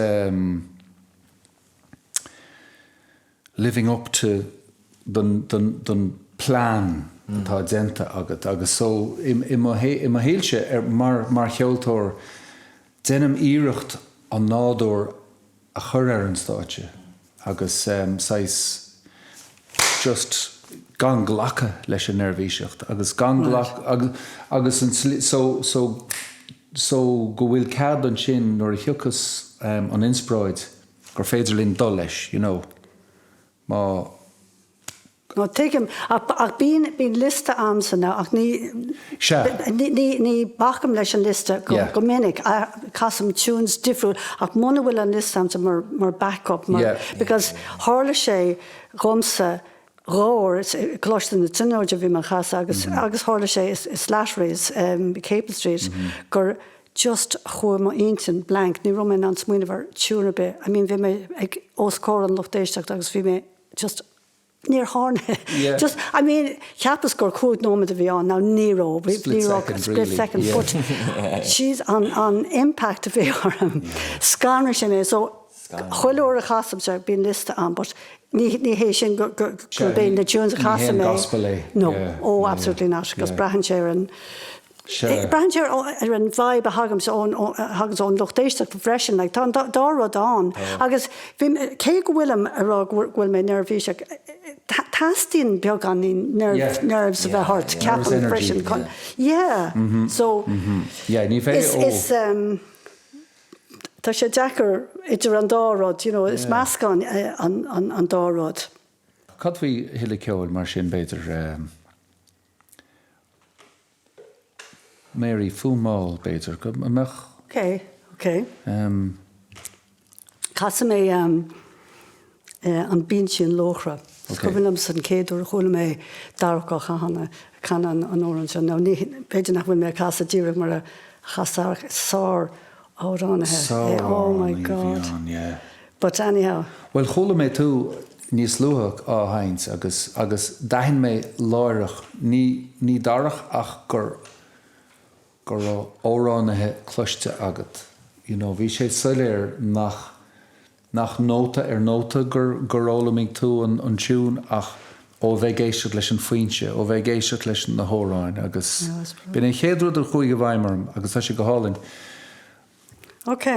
living up to don don don plean atá déanta agat agus so i i mo i mo shaolse ar mar mar cheoltóir déanaim iarracht an nádúr a chur ar an stáitse agus saghas just gan glacadh leis an neirbhíseacht agus gan glac agus agus an tslí so so so go bhfuil cead ansin nuair a thiocfas an inspioráid gur féidir linn dul leis, you know, má. No, tuigim, ach bíonn, bíonn liosta a'msa now ach ní, Sea. ní, ní, ní bacaim leis an liosta go, Yeah. go minic. Casaim tunes difriúil ach muna bhfuil an liosta a'msa mar, mar backup, mar, Yeah. because tharla sé dhomsa dhá uair, i gColáiste na Tríonóide a bhí mé ag casadh agus, agus tharla sé i Slattery's, Capel Street, gur just chuaigh mo intinn blank, ní raibh mé in ann smaoineamh ar tune ar bith. I mean bhí mé ag os comhair an lucht éisteachta agus bhí mé just níor tharla Yeah. just I mean cheapas gur 5 nóiméad a bhí ann now ní raibh bhí Split ní raibh second split really second yeah. but jeez an an impact a bhí orm scanraigh sé mé so chuile uair a chasaimse bíonn liosta a'm but ní ní hé sin go go gurb é na tunes a Ní hé chasaim an mé gospel é no yeah oh yeah absolutely not 'cause yeah. braitheann sé ar an Sea. Braitheann sé ar an vibe a thaganns ón, thaganns ón lucht éisteachta freisin. Like, tá an dá rud ann. Agus bhí, cé go bhfuilim ag rá go bhfuil mé neirbhíseach, teastaíonn beagáinín Yeah. nerves a bheith ort, Nervous ceapaim energy. freisin chun, yeah. So, Yeah, ní bheidh is, ó. is, tá sé deacair idir an dá rud, you know, is meascán é an, an, an dá rud. Cad faoi thuilleadh ceoil mar sin, b'fhéidir? Mary, Fonn mall, b'fhéidir, go mbeadh. Ok, ok. Casfaidh mé An Binse in Luachra. Is cuimhin liomsa an chéad uair a chuala mé Darach Ó Catháin ag canadh an amhrán seo. Now ní, b'fhéidir nach bhfuil mé ag casadh díreach mar a chas Darach, sár-amhránaithe é, oh my Sár-amhránaí a bhí God. ann, yeah. But anyhow. Bhuel, chuala mé tú níos luaithe á sheinnt agus, agus d'aithin mé láithreach, ní, ní Darach ach gur, go raibh amhránaithe cloiste agat. You know, bhí sé soiléir nach, nach nóta ar nóta gur, gur fhoghlaimigh tú an, an tiún ach ó bheith ag éisteacht leis an foinse, ó bheith ag éisteacht leis na hamhráin agus b'in an chéad rud a chuaigh i bhfeidhm orm agus tá sé go hálainn. Ok.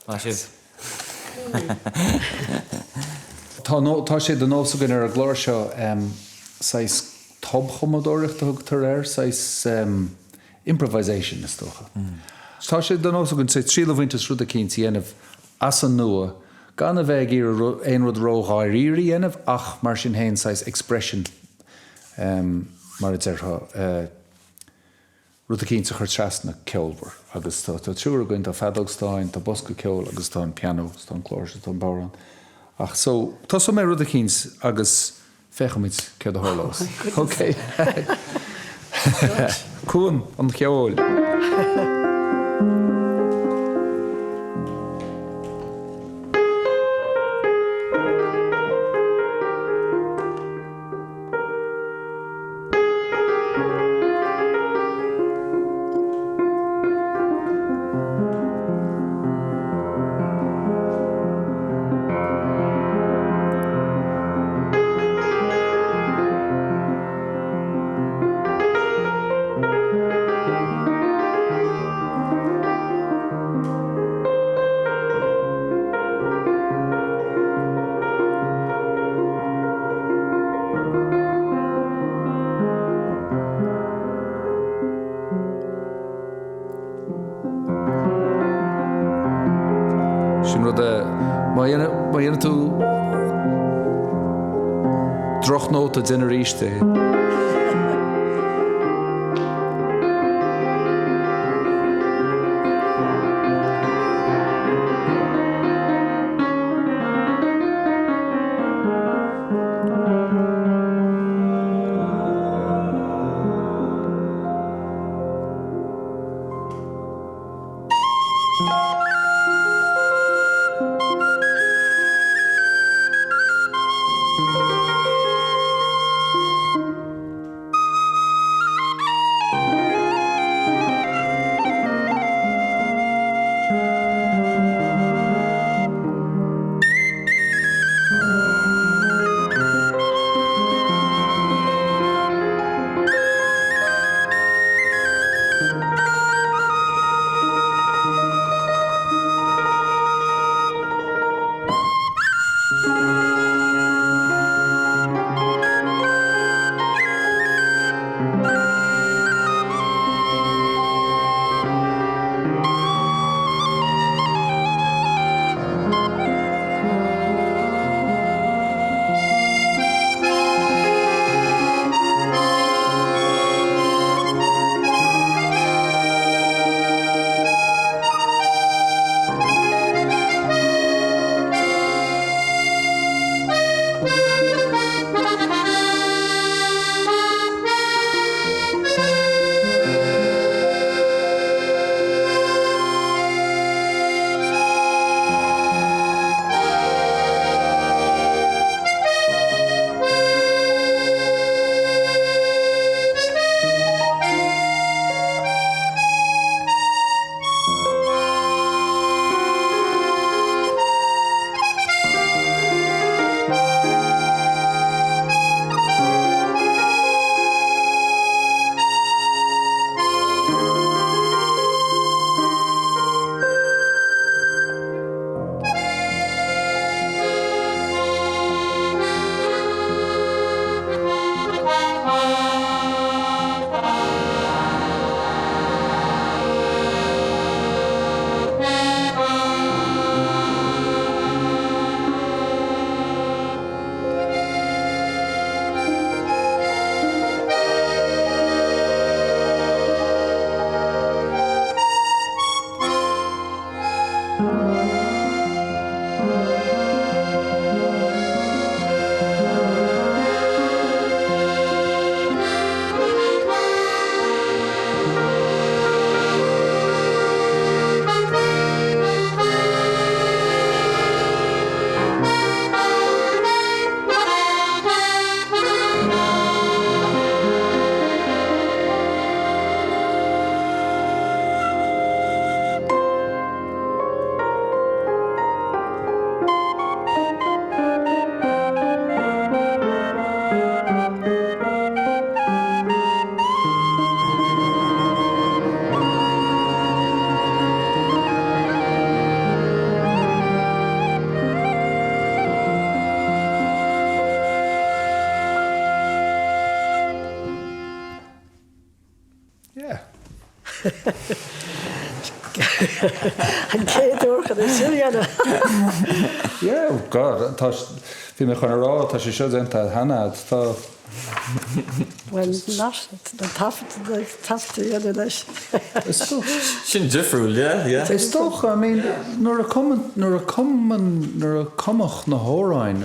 Maith sibh. Tá, tá sé de nós againn ar an gclár seo saghas tobchumadóireacht a thugtar air, saghas improvisation is dócha. Tá sé de nós againn saghas triail a bhaint as rud eicínt a dhéanamh as an nua gan a bheith ag iarraidh aon rud ró-dháiríre a dhéanamh ach mar sin féin saghas expression mar a déarfá. rud eicínt a chur trasna ceolmhar agus tá triúr againn, tá feadóg stáin, tá bosca ceoil agus tá an pianó agus tá an cláirseach, tá an bodhrán. Ach so, tosóidh mé rud eicínt agus féachfaimid céard a tharlós. Ok. Cuan an cheoil. Sin rud é, má dhéanann tú drochnóta, déan arís é. An chéad uair chun é sin a dhéanamh. Yeah, oh God, tá, bhí mé chun a rá, tá sé seo déanta cheana, tá. Bhuel, not an taifead, taifead a dhéanamh leis. Is dócha. Sin difriúil, yeah, yeah. Is dócha, I mean, nuair a cumann, nuair a cumann, nuair a cumadh na hamhráin,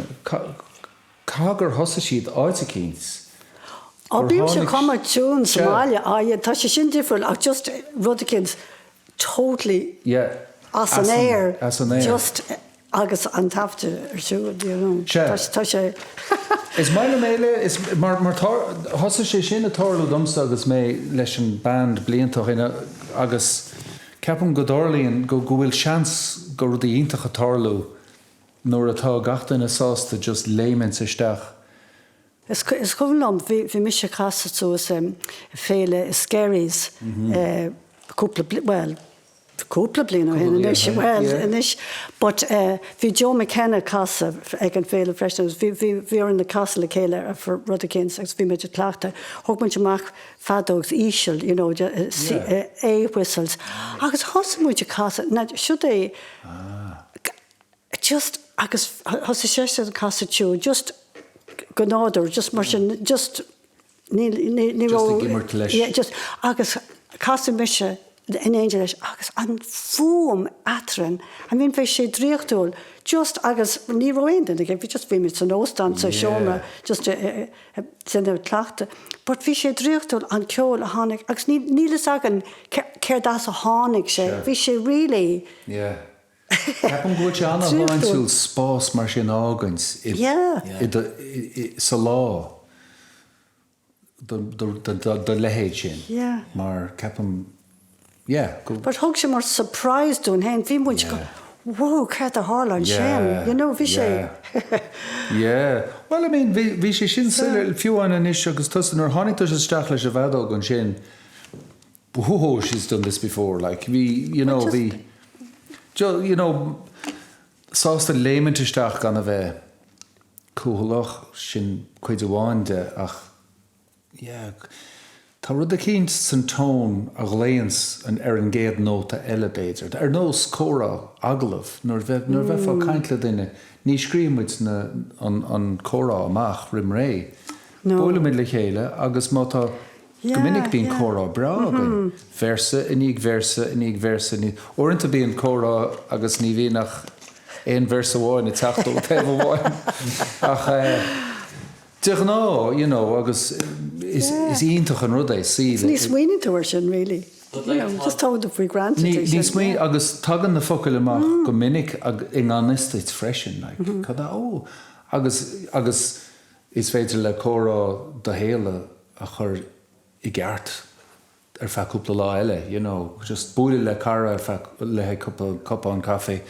Caithfidh gur thosaigh siad áit eicínt. Á, bímse ag cumadh tunes sa mbaile, á yeah, tá sé sin difriúil ach just rud eicínt totally as an aer, just agus an taifeadadh ar siúl, you know, tá sé. Is maith liom é le, is mar, mar tá, thosaigh sé sin ag tarlú domsa agus mé leis an band blianta ó shin agus ceapaim go dtarlaíonn, go, go bhfuil seans go rudaí iontacha tarlú Nuair atá gach duine sásta just léimint isteach. Is cuimhin liom, bhí mise ag casadh suas i féile i Skerries cúpla, bhuel, cúpla bliain ó shin anois, bhuel, anois, but bhí Joe McKenna ag casadh ag an féile freisin agus bhí, bhí, bhí orainn casadh le chéile ar rud eicínt agus bhí muid ag cleachtadh. Thóg muid amach feadóg íseal, you know, A whistles agus thosaigh muid ag casadh, now siúd é, just agus thosaigh seisean ag casadh tune just go nádúrtha just mar sin just ní ní ní raibh just ag imirt leis. Yeah just agus casadh mise in éindí leis agus an fuaim eadrainn I mean bhí sé draíochtúil just agus ní raibh aon duine bhí just bhí muid san óstán sa seomra just déanamh cleachtadh but bhí sé draíochtúil an ceol a tháinig agus ní níl fhios againn céard as a tháinig sé bhí sé really Yeah. Ceapaim go bhfuil sé an-shláintiúil spás mar sin a fhágaint sa lá do leithéid sin mar ceapaim, yeah, go. But thug sé mar surprise dúinn féin, bhí muid go, whoa, céard a tharla ansin, you know, bhí sé. Yeah, well I mean bhí sé sin soiléir, fiú amháin anois agus tusa, nuair a tháinig tusa isteach leis an bhfeadóg ansin, Whoa, she's done this before, like, bhí, you know, bhí, you know, sásta léimint isteach gan a bheith cúthaileach, sin cuid amháin de ach, yeah, tá rud eicínt san tone a ghlaonns ar an gcéad nóta eile, b'fhéidir. Ar nós comhrá, agallamh, nuair a nuair a bheifeá ag caint le duine, ní scríobhann muid na, an, an comhrá amach roim ré. Buailimid le chéile agus má tá Go minic bíonn comhrá breá againn, véarsa i ndiaidh véarsa i ndiaidh véarsa i ndiaidh. Uaireanta bíonn comhrá agus ní bhíonn ach aon véarsa amháin ag teacht ó taobh amháin. Ach de ghnáth, you know, agus is iontach an rud é suí le. Ní smaoiníonn tú air sin really. You know, just tógann tú faoi granted é sin. Ní smaoiníonn, agus tagann na focail amach go minic i ngan fhios duit freisin, like, cad a, oh, agus, agus is féidir le comhrá do shaol a a chur i gceart ar feadh cúpla lá eile, you know, just bualadh le cara ar feadh, le haghaidh cúpla cupán caife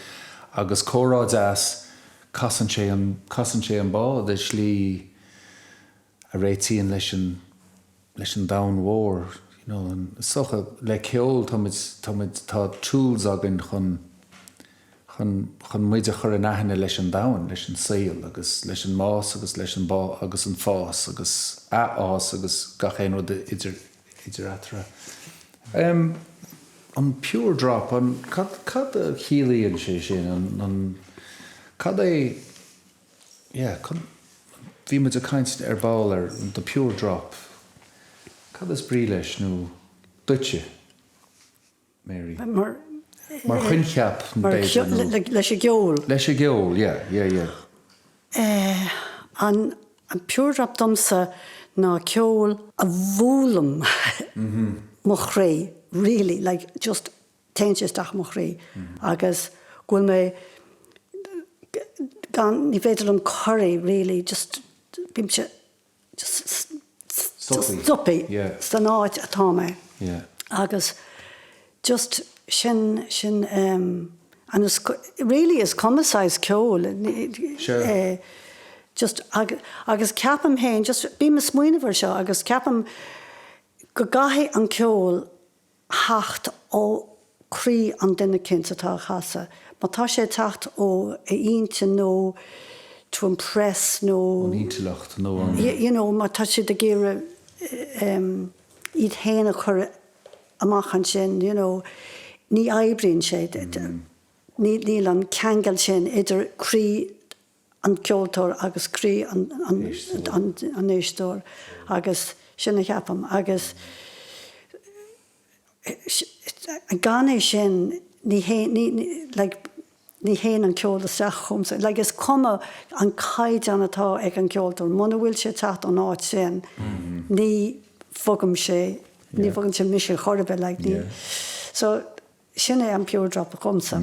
agus comhrá deas, casann sé an, casann sé an bád i slí a réitíonn leis an, leis an domhan mhór, you know, an, is dócha le ceol tá muid, tá muid, tá tools againn chun, chun, chun muid a chur in aithne leis an domhan, leis an saol agus leis an mbás agus leis an bá agus an fás agus athfhás agus gach aon rud idir, idir eatarthu. Em, an pure drop, an, cad, cad a chiallaíonn sé sin? An, an, cad é, yeah, cad, bhí muid ag caint ar ball ar the pure drop. Cad is brí leis nó duitse? Mary. Mar. Mar choincheap, b'fhéidir, nó. Leis an gceol. Leis an gceol, yeah, yeah, yeah. Eh, an pure drop domsa ná ceol a bhuaileann mo chroí, really, like just téann sé isteach i mo chroí agus go bhfuil mé gan, ní féidir liom corraí, really, just bímse stoptha san áit atá mé agus just sin, sin and is, really is cuma saghas ceoil é just agus ceapaim féin just bím ag smaoineamh ar seo agus ceapaim go gcaithfidh an ceol theacht ó chroí an duine eicínt atá á chasadh. Má tá sé ag teacht ó a intinn nó to impress nó. ón intleacht nó an. You know, má tá siad ag iarraidh iad féin a chur. amach ansin, you know, ní oibríonn sé, níl an ceangal sin idir croí an ceoltóir agus croí an éisteoir agus sin a cheapaim agus gan é sin ní théann, ní, like, ní théann an ceol isteach chugamsa. Like, is cuma an caighdeán atá ag an gceoltóir, muna bhfuil sé ag teacht ón áit sin, ní bhogann sé, ní bhogann sé mise chor ar bith, like, ní, so sin é an Pure Drop dhomsa.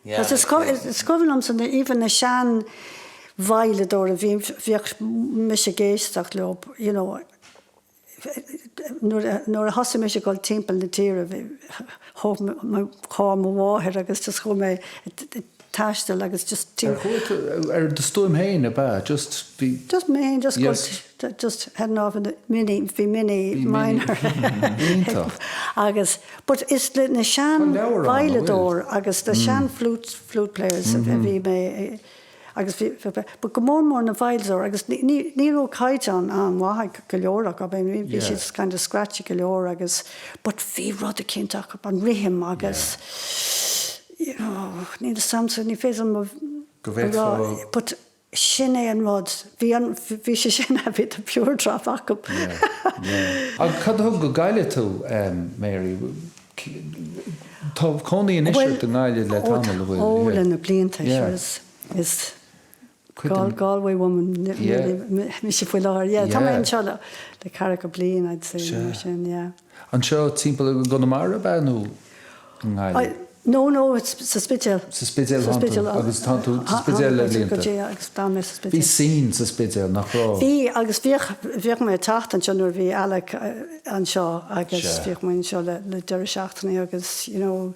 Is cuimhin liomsa even na sean veidhleadóirí, bhíodh mise ag éisteacht leo, you know, Nuair a thosaigh mise ag dul timpeall na tíre, thóg mé carr mo mháthair agus just chuaigh mé ag taisteal agus just. Ar chuaigh tú ar do stuaim féin, ab ea? Just bhí. Just mé féin, just go, just heading off in the mini, bhí mini minor. Iontach. Agus, but is le na sean veidhleadóir agus na sean flute, flute players a bhí mé. Agus bhí, but go mór mór na veidhleadóir agus ní, ní, ní raibh caighdeán an-mhaith ag go leor acu, I mean bhí siad kind of scratchy go leor agus, but bhí rud eicínt acu, an rithim agus, you know, níl 'fhios a'msa, ní féidir liom a Go bhféadfá. but sin é an rud, bhí an, bhí sé sin, bhí the pure drop acu. Yeah, yeah. Agus cad a thug go Gaillimh tú, Mary? Tá cónaí anois ort i nGaillimh le tamall, an bhfuil? Ó, le na blianta, sure is, is Galway woman mise faoi láthair. Yeah, tá mé anseo le ceathracha bliain, I'd say, nó mar sin, yeah. Anseo timpeall i gConamara ab ea nó i nGaillimh? No, no, sa Spidéal. Sa Spidéal tá tú, agus tá tú sa Spidéal le blianta. Agus d'fhan mé sa Spidéal. Bhí scene sa Spidéal, nach raibh? Bhí, agus bhíodh, bhíodh mé ag teacht anseo nuair a bhí Alec anseo agus bhíodh muid anseo le le deireadh seachtaine agus, you know,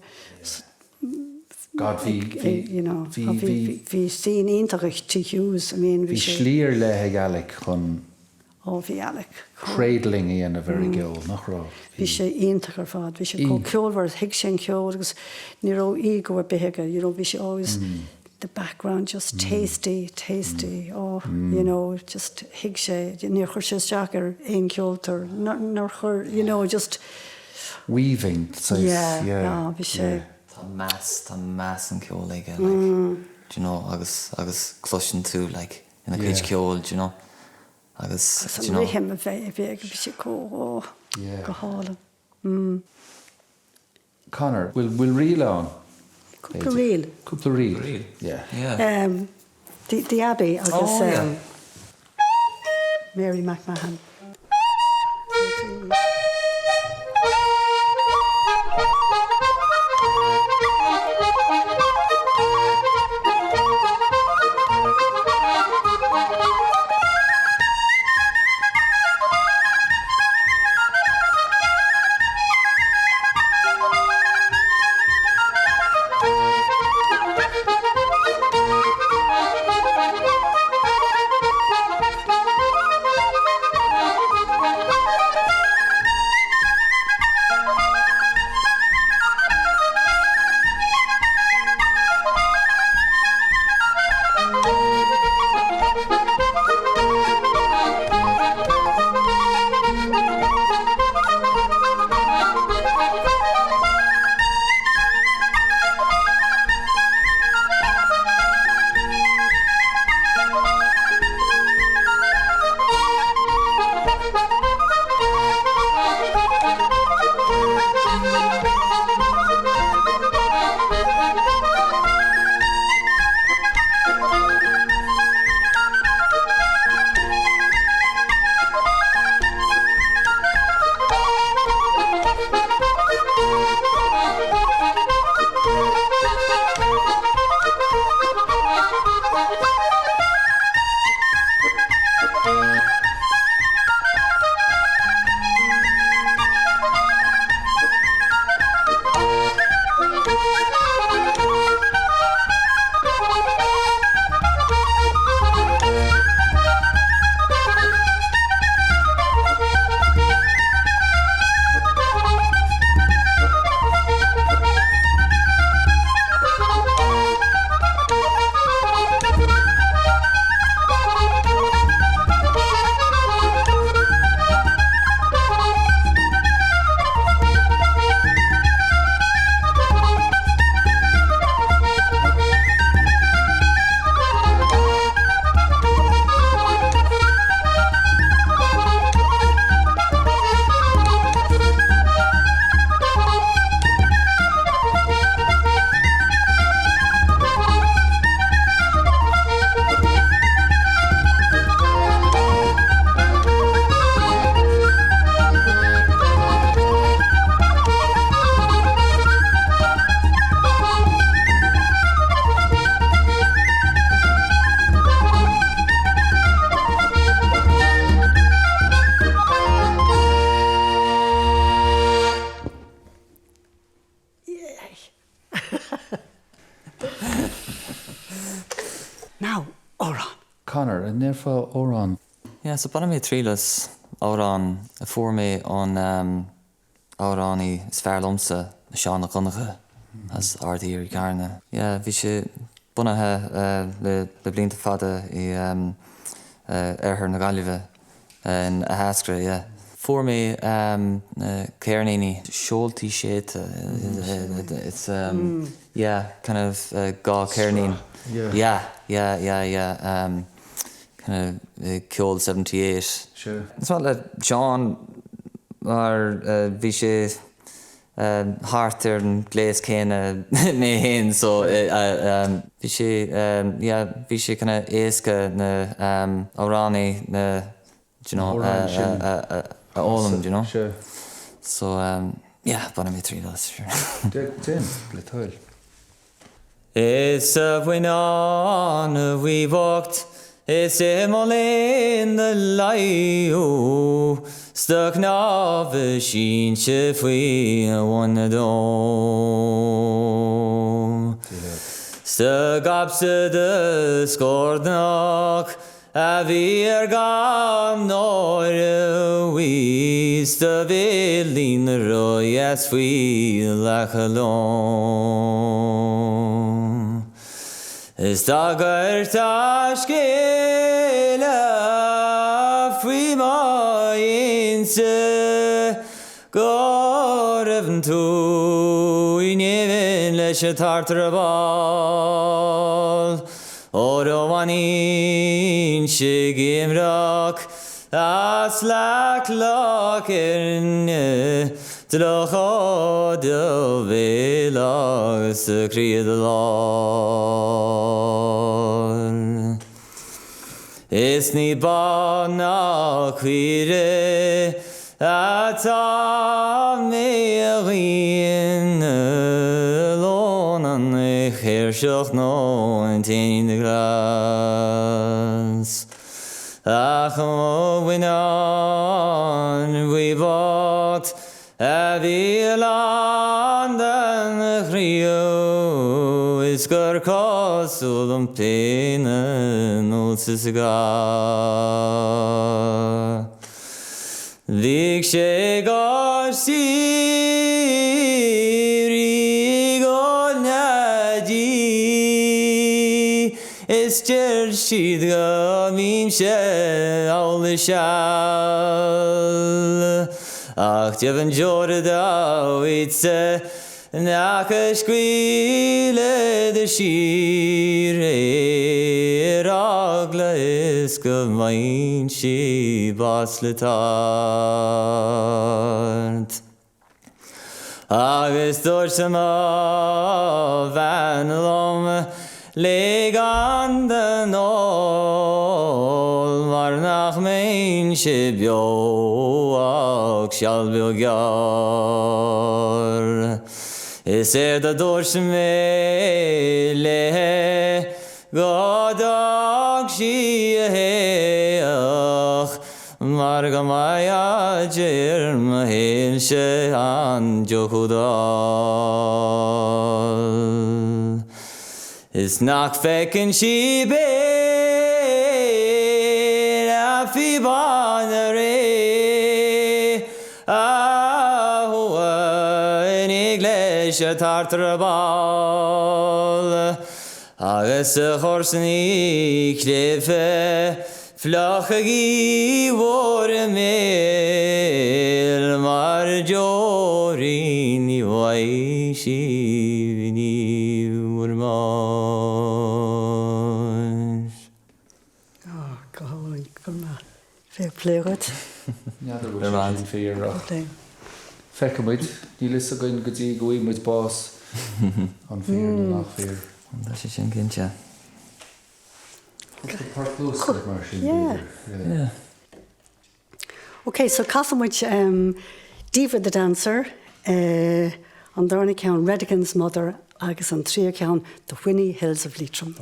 God, bhí, bhí, you know, bhí, bhí, bhí scene iontach ag Tigh Hughes, I mean, bhí sé. Bhí slí ar leith ag Alec chun. Ó, bhí Alec chomh. cradling a dhéanamh ar an gceol, nach raibh? Bhí sé iontach ar fad. Bhí sé chomh ceolmhar, thuig sé an ceol agus ní raibh ego ar bith aige, you know, bhí sé always the background just tasty, tasty, oh, you know, just thuig sé, níor chuir sé isteach ar aon cheoltóir, nár chuir, you know, just. Weaving, saghas, yeah, yeah, bhí sé. Tá meas, tá meas an ceol aige, like, do you know, agus, agus cloiseann tú, like, ina chuid ceoil, do you know, agus, do you know. Agus an rithim a bhí aige, bhí sé chomh, oh, go hálainn. Mm. Conor, bhfuil, bhfuil ríl ann? Cúpla ríl. Cúpla ríl. Ríl. Yeah. Yeah. Um, The, the Abbey agus oh, yeah. um, Mary McMahon. Now, amhrán. Conor, an ndéarfá amhrán? Yeah, so bainfidh mé triail as amhrán a fuair mé ón amhránaí is fearr liomsa, Seán Mac Donncha as Aird Thiar i gCarna. Yeah, bhí sé bunaithe le blianta fada i oirthear na Gaillimhe, in Ahascragh, yeah. Fuair mé na ceirníní, Seoltaí Séidte, it's yeah, kind of dá cheirnín. Yeah, yeah, yeah, yeah. Kind of ceol 78. Sure. Is maith le Seán mar bhí sé thart ar an gléas céanna mé féin so bhí sé yeah bhí sé kind of éasca na amhránaí na do you know a fhoghlaim do you know. Sure. So yeah bainfidh mé triail as sure. Déan, le do thoil. Is a bhuinneáin bhuí bhoicht is i mo léan do leidhiú 's do chnámha sínte faoi bhun na dtom. 'S do ghabhsa do scornach A bhí ar gach náire bhuí 's do bhéilín ródheas faoi leaca liom. Is dá gcuirteá scéala faoi mo dhéinse Go raibh an tú in éirinn leis an tart ar a ball, Óir ó bhainnse geimhreadh as leac Loch Éirne, Dluchóidh do bhéal agus do chroí i do lár. Is ní ba ná caoire atá mé a dhaoine, lón an chéirseach nó an t-éinín glas. Ach mo bhuinneán bhuí bocht A bhí lán den chriú is gur cosúil liom féin an olc is an gá. Bhíodh sé go síoraí ag ól na dí is deir siad go mbímse amhlaidh seal. Ach deamhan deoir dá uaitse nach a scaoileadh de shíor é ar eagla is go mbainnse bás le tart. Agus dúirt mo bhean liom lig gan den ól mar nach mbeinnse beo ach seal beag gearr. Is éard a dúirt mé léi go dtug sí a héadach Mar go mbeadh ar mo shaolse an deoch úd a fháil. Is nach bhfeiceann sí béal a phíobáin a ré a thabhaigh leis a tart ar a ball. Agus a chomharsanaí cléibhe fliuch ag bhur mbéil mar deoraí ní bhfaighidh sibh ní bhur mbáis. Ó, go hálainn, go maith. Fair play dhuit. N'fheadar bhfuil sé sin fíor ach feicfidh muid. Níl fhios againn go dtí go bhfaighidh muid bás an fíor nó nach fíor. Tá sé sin cinnte. Cúpla port luascach mar sin b'fhéidir. Yeah. Ok, so casfaidh muid Diva the Dancer, an darna ceann Redigan's Mother agus an tríú ceann The Whinny Hills of Leitrim.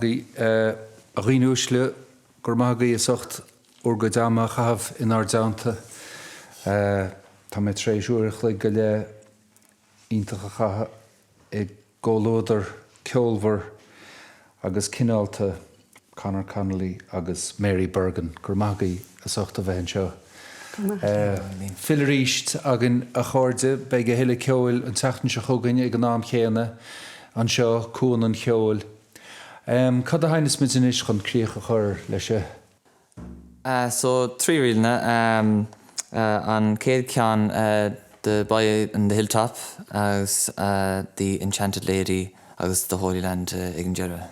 maith agaibh. A dhaoine uaisle, go raibh maith agaibh as ucht bhur gcuid ama a chaitheamh inár dteannta. Tá mé tar éis uair a chloig go leith iontach a chaitheamh i gcomhluadar ceolmhar agus cineálta Conor Connolly agus Mary Bergin. Go raibh maith agaibh as ucht a bheith anseo. Fill arís againn a chairde. Beidh a thuilleadh ceoil an tseachtain seo chugainn ag an am chéanna anseo, Cuan an Cheoil. Cad a sheinneas muid anois chun críoch a chur leis a. So, 3 ríleanna. An chéad cheann The Boy on the Hilltop agus The Enchanted Lady agus The Holy Land ag an deireadh.